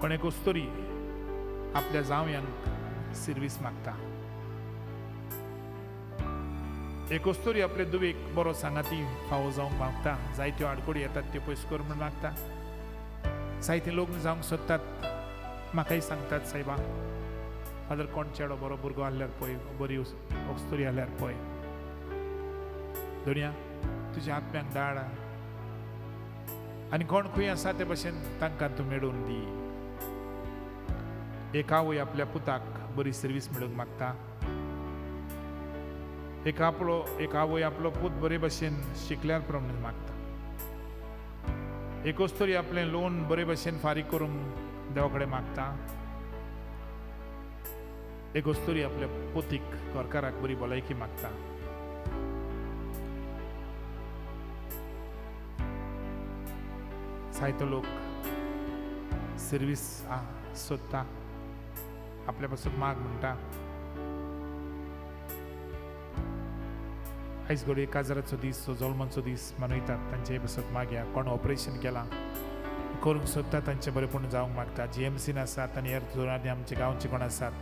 कोण एक अस्तुरी आपल्या जावयांक सिर्वीस मागता. एक अस्तुरी आपले दुवेक बरो सांगाती फावो जावंक मागता. जायत्यो आडकोडी येतात त्यो पयस कर म्हूण मागता. जायते लग्न जावंक सोदतात, म्हाकाय सांगतात, सायबा फादर कोण चेडो बरो भुरगो आहल्यार पळय, बरी अस्तुरी आहल्यार पळय. दुनिया तुज्या आत्म्यांक धाड आनी कोण खंय आसा ते भशेन तांकां तूं मेळोवन दी. एक आवय आपल्या पुताक बरी सर्वीस मेळूंक मागता. एक आवय आपलो पूत बरे भशेन शिकल्यार प्रमाणे मागता. एक अस्तुरी आपलें लोन बरे भशेन फारीक करूंक देवा कडेन मागता. एक अस्तुरी आपल्या पोतीक घरकाराक बरी भलायकी मागता. जायतो लोक सर्वीस सोदता, आपल्या पासून माग म्हणटा. आयज घडये काजराचो दीस, जल्माचो दीस मनयतात, तांचे पासत मागया. कोण ऑपरेशन केलां करूंक सोदता तांचे बरेपण जावंक मागता. जीएमसीन आसात आनी हेर धोरणांनी आमचे गांवचे कोण आसात,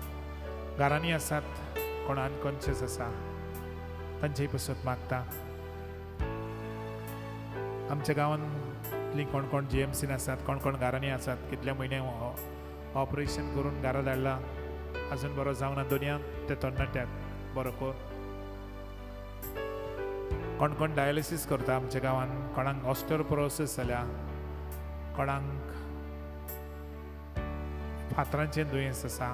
घरांनी आसात, कोण अनकॉन्शियस आसा तांचेय पासत मागता. आमच्या गांवांतलीं कोण कोण जीएमसीन आसात, कोण कोण घरांनी आसात, कितल्या म्हयने ऑपरेशन करून घरा धाडला, अजून बरो जावंक ना दुनिया, ते तरणाट्याक बरो कर. कोण कोण डायलिसीस करता आमच्या गांवांत, कोणाक ऑस्टियोपोरोसिस जाल्या, कोणाक फातरांचें दुयेंस आसा,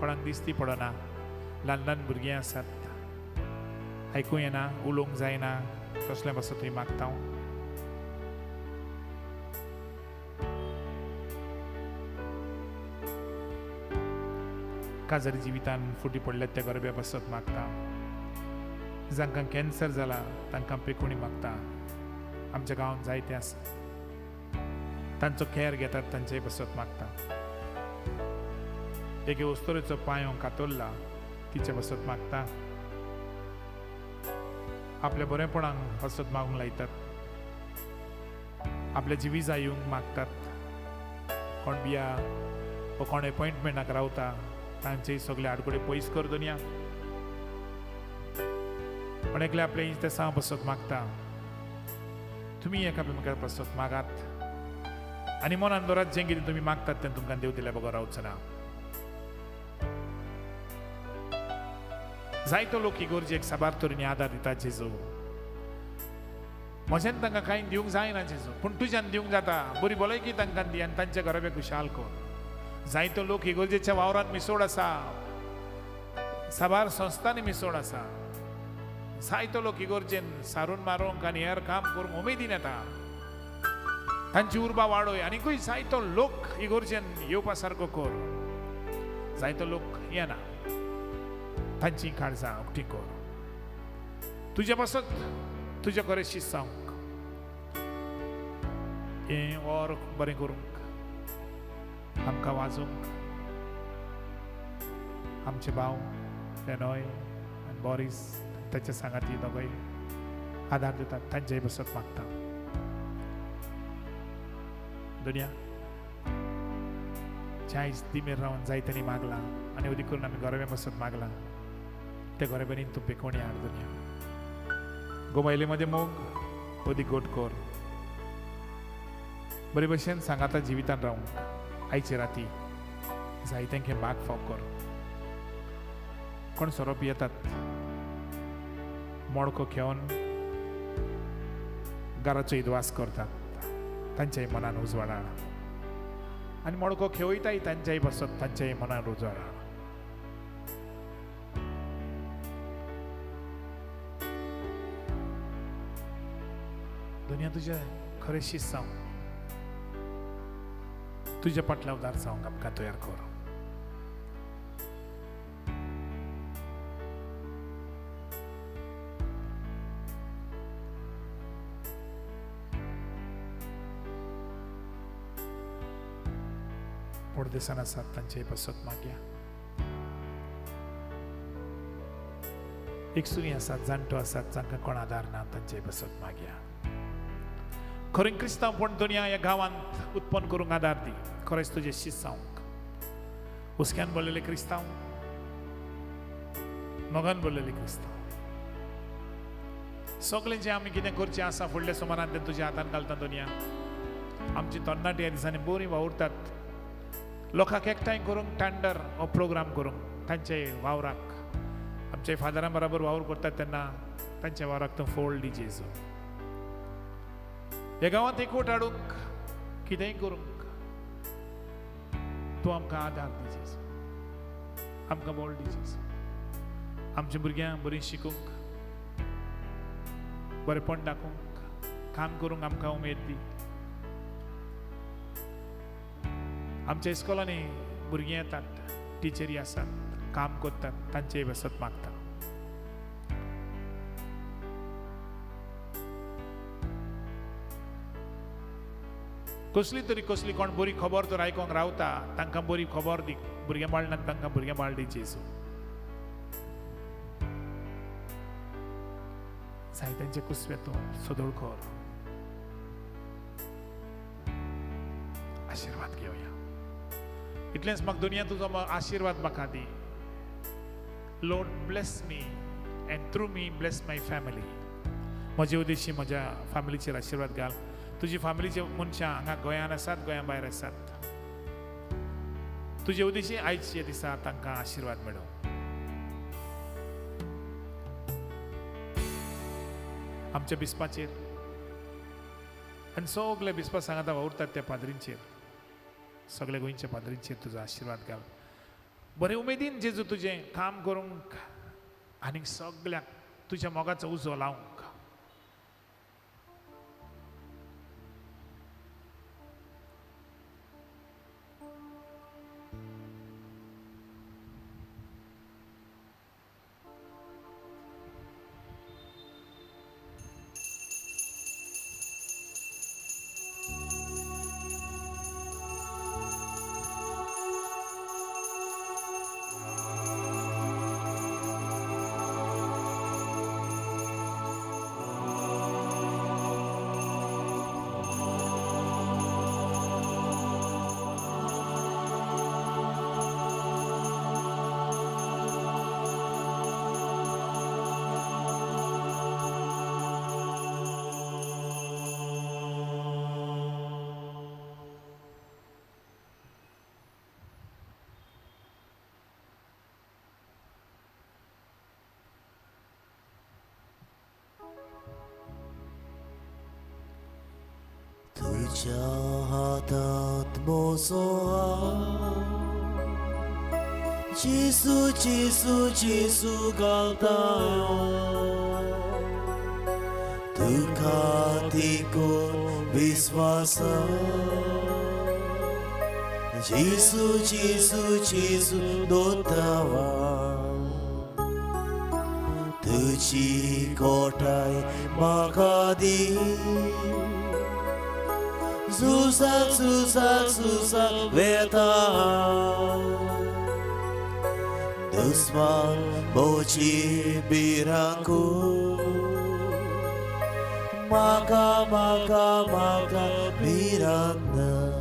कोणाक दिसती पडना, ल्हान ल्हान भुरगीं आसात, आयकूं येना, उलोवंक जायना, तसलें पासत थंय मागता हांव. काजारी जिवितान फुटी पडल्यात त्या गरब्या पासत मागता. जांकां कॅन्सर जाला तांकां पेकोवणी मागता. आमच्या गांवांत जायते आसा, तांचो केअर घेतात, तांचेय पासत मागता. एके अस्तुरेचो पांय कातरला, तिचे पासत मागता. आपल्या बरेपणाक पासत मागूंक लायतात, आपल्या जिविजा येवंक मागतात. कोण बिया वो कोण एपॉयंटमेंटाक रावता तांचेय सगळे आडकोडे पयस कर दुनिया. पण एकले आपले इस्तेसांव पासत मागता. तुमी एकामेका पासत मागात आनी मनान दवरात, जें कितें तुमी मागतात तें तुमकां देव दिल्या बगर रावचो ना. जायतो लोक इगोर्जेक साबार तरेनी आदार दिता जेजू. म्हज्यान तांकां कांय दिवंक जायना जेजू, पूण तुज्यान दिवंक जाता. बरी भलायकी तांकां दी आनी तांच्या घराब्या खुशाल कर. जायतो लोक इगोर्जेच्या वावरांत मिसोड आसा, साबार संस्थांनी मिसोड आसा. जायतो लोक इगोर्जेन सारून मारूंक आनी हेर काम करूंक उमेदीन येता, तांची उर्बा वाडोय. आनीकूय जायतो लोक इगोर्जेन येवपा सारको कर. जायतो लोक येना, तांची काळजां उक्ती कर. तुज्या पासत तुज्या कडेन शिसावंक हें और बरें करूंक आमकां वाजोवंक आमचे भाव फेनोय आनी बॉरीस ताच्या सांगाती दोगय आदार दितात, तांचेय बसत मागता. दुनिया चायस दिमेर रावन जाय तांणी मागलां आनी उदी करून आमी गोरवे बसत मागलां, त्या गोरेबेनीन तूं पेकोणी हाड. दुनिया गोमयले मदें मोग अदी गोट कर, बरे भशेन सांगाता जिवितान रावंक आयचे राती जाय तेंके माग फाव कर. कोण सोरो पियेतात, मडको घेवन घराचो इदवास करतात, तांच्याय मनान उजवाडा आनी मडको खेवयताय तांच्याय बसत तांच्याय मनान उजवाडा. दुनिया तुज्या खरें शीत जावंक, तुज्या पाटल्या उदार जावंक आमकां तयार कर. परदेसान आसात तांचे पासत मागया. एकसुरी आसात, जाणटो आसात, जांकां कोण आदार ना तांचे पासत मागया. खरें क्रिस्तांव पूण दुनिया ह्या गांवांत उत्पन्न करूंक आदार दी, खरेंच तुजें शीत जावंक. हुस्क्यान बोल्लेले क्रिस्तांव, मोगान बोल्लेले क्रिस्तांव, सगळें जें आमी कितें करचें आसा फुडल्या सुमारान तें तुज्या हातान घालता. दुनिया आमची तरणाटी ह्या दिसांनी बरीं वावुरतात, लोकांक एकठांय करूंक टेंडर हो प्रोग्राम करूंक तांचे वावराक आमच्या फादरां बराबर वावर करतात तेन्ना तांच्या वावराक तूं फोल्ड दी जेजू. ह्या गांवांत एकवट हाडूंक कितेंय करूंक तूं आमकां आदार दी जेजू, आमकां बोल दी जेजू. आमच्या भुरग्यांक बरीं शिकूंक, बरेपण दाखोवंक, काम करूंक आमकां उमेद दी. आमच्या इस्कॉलांनी भुरगीं येतात, टिचरी आसात, काम करतात, तांचेय बसत मागता. कसली तरी कसली कोण बरी खबर तर आयकोंक रावता, तांकां बरी खबर दी. भुरगें बाळणान तांकां भुरगें बाळ दी जेजू. जाय तांचे कुसवे तूं सदोळ कर, आशिर्वाद घेवया. इतलेंच म्हाका दुनिया तुजो आशिर्वाद म्हाका दी. Lord bless me and through me bless my family. म्हजे उद्देशी म्हज्या फॅमिलीचेर आशिर्वाद घाल. तुजी फॅमिलीचे मनशां हांगा गोंयान आसात, गोंया भायर आसात, तुजे उद्देशी आयच्या दिसा तांकां आशिर्वाद मेळो. आमच्या बिस्पाचेर आनी सगळे बिस्पा सांगाता वावुरतात त्या पाद्रींचेर, सगळे गोंयच्या पाद्रींचेर तुजो आशिर्वाद घाल. बरे उमेदीन जेजू तुजें काम करूंक आनी सगळ्याक तुज्या मोगाचो उजो लावंक. तुझ्या हातात म्हजो हात, जेजू जेजू जेजू घालता, तुका तिगोवन विस्वासा, जेजू जेजू जेजू दोतावा, तुजी कोटाय म्हाका दी, झुजाक झुजाक झुजाक वेता दुस्मान मोची बिरांकू म्हाका म्हाका म्हाका भिरांत ना.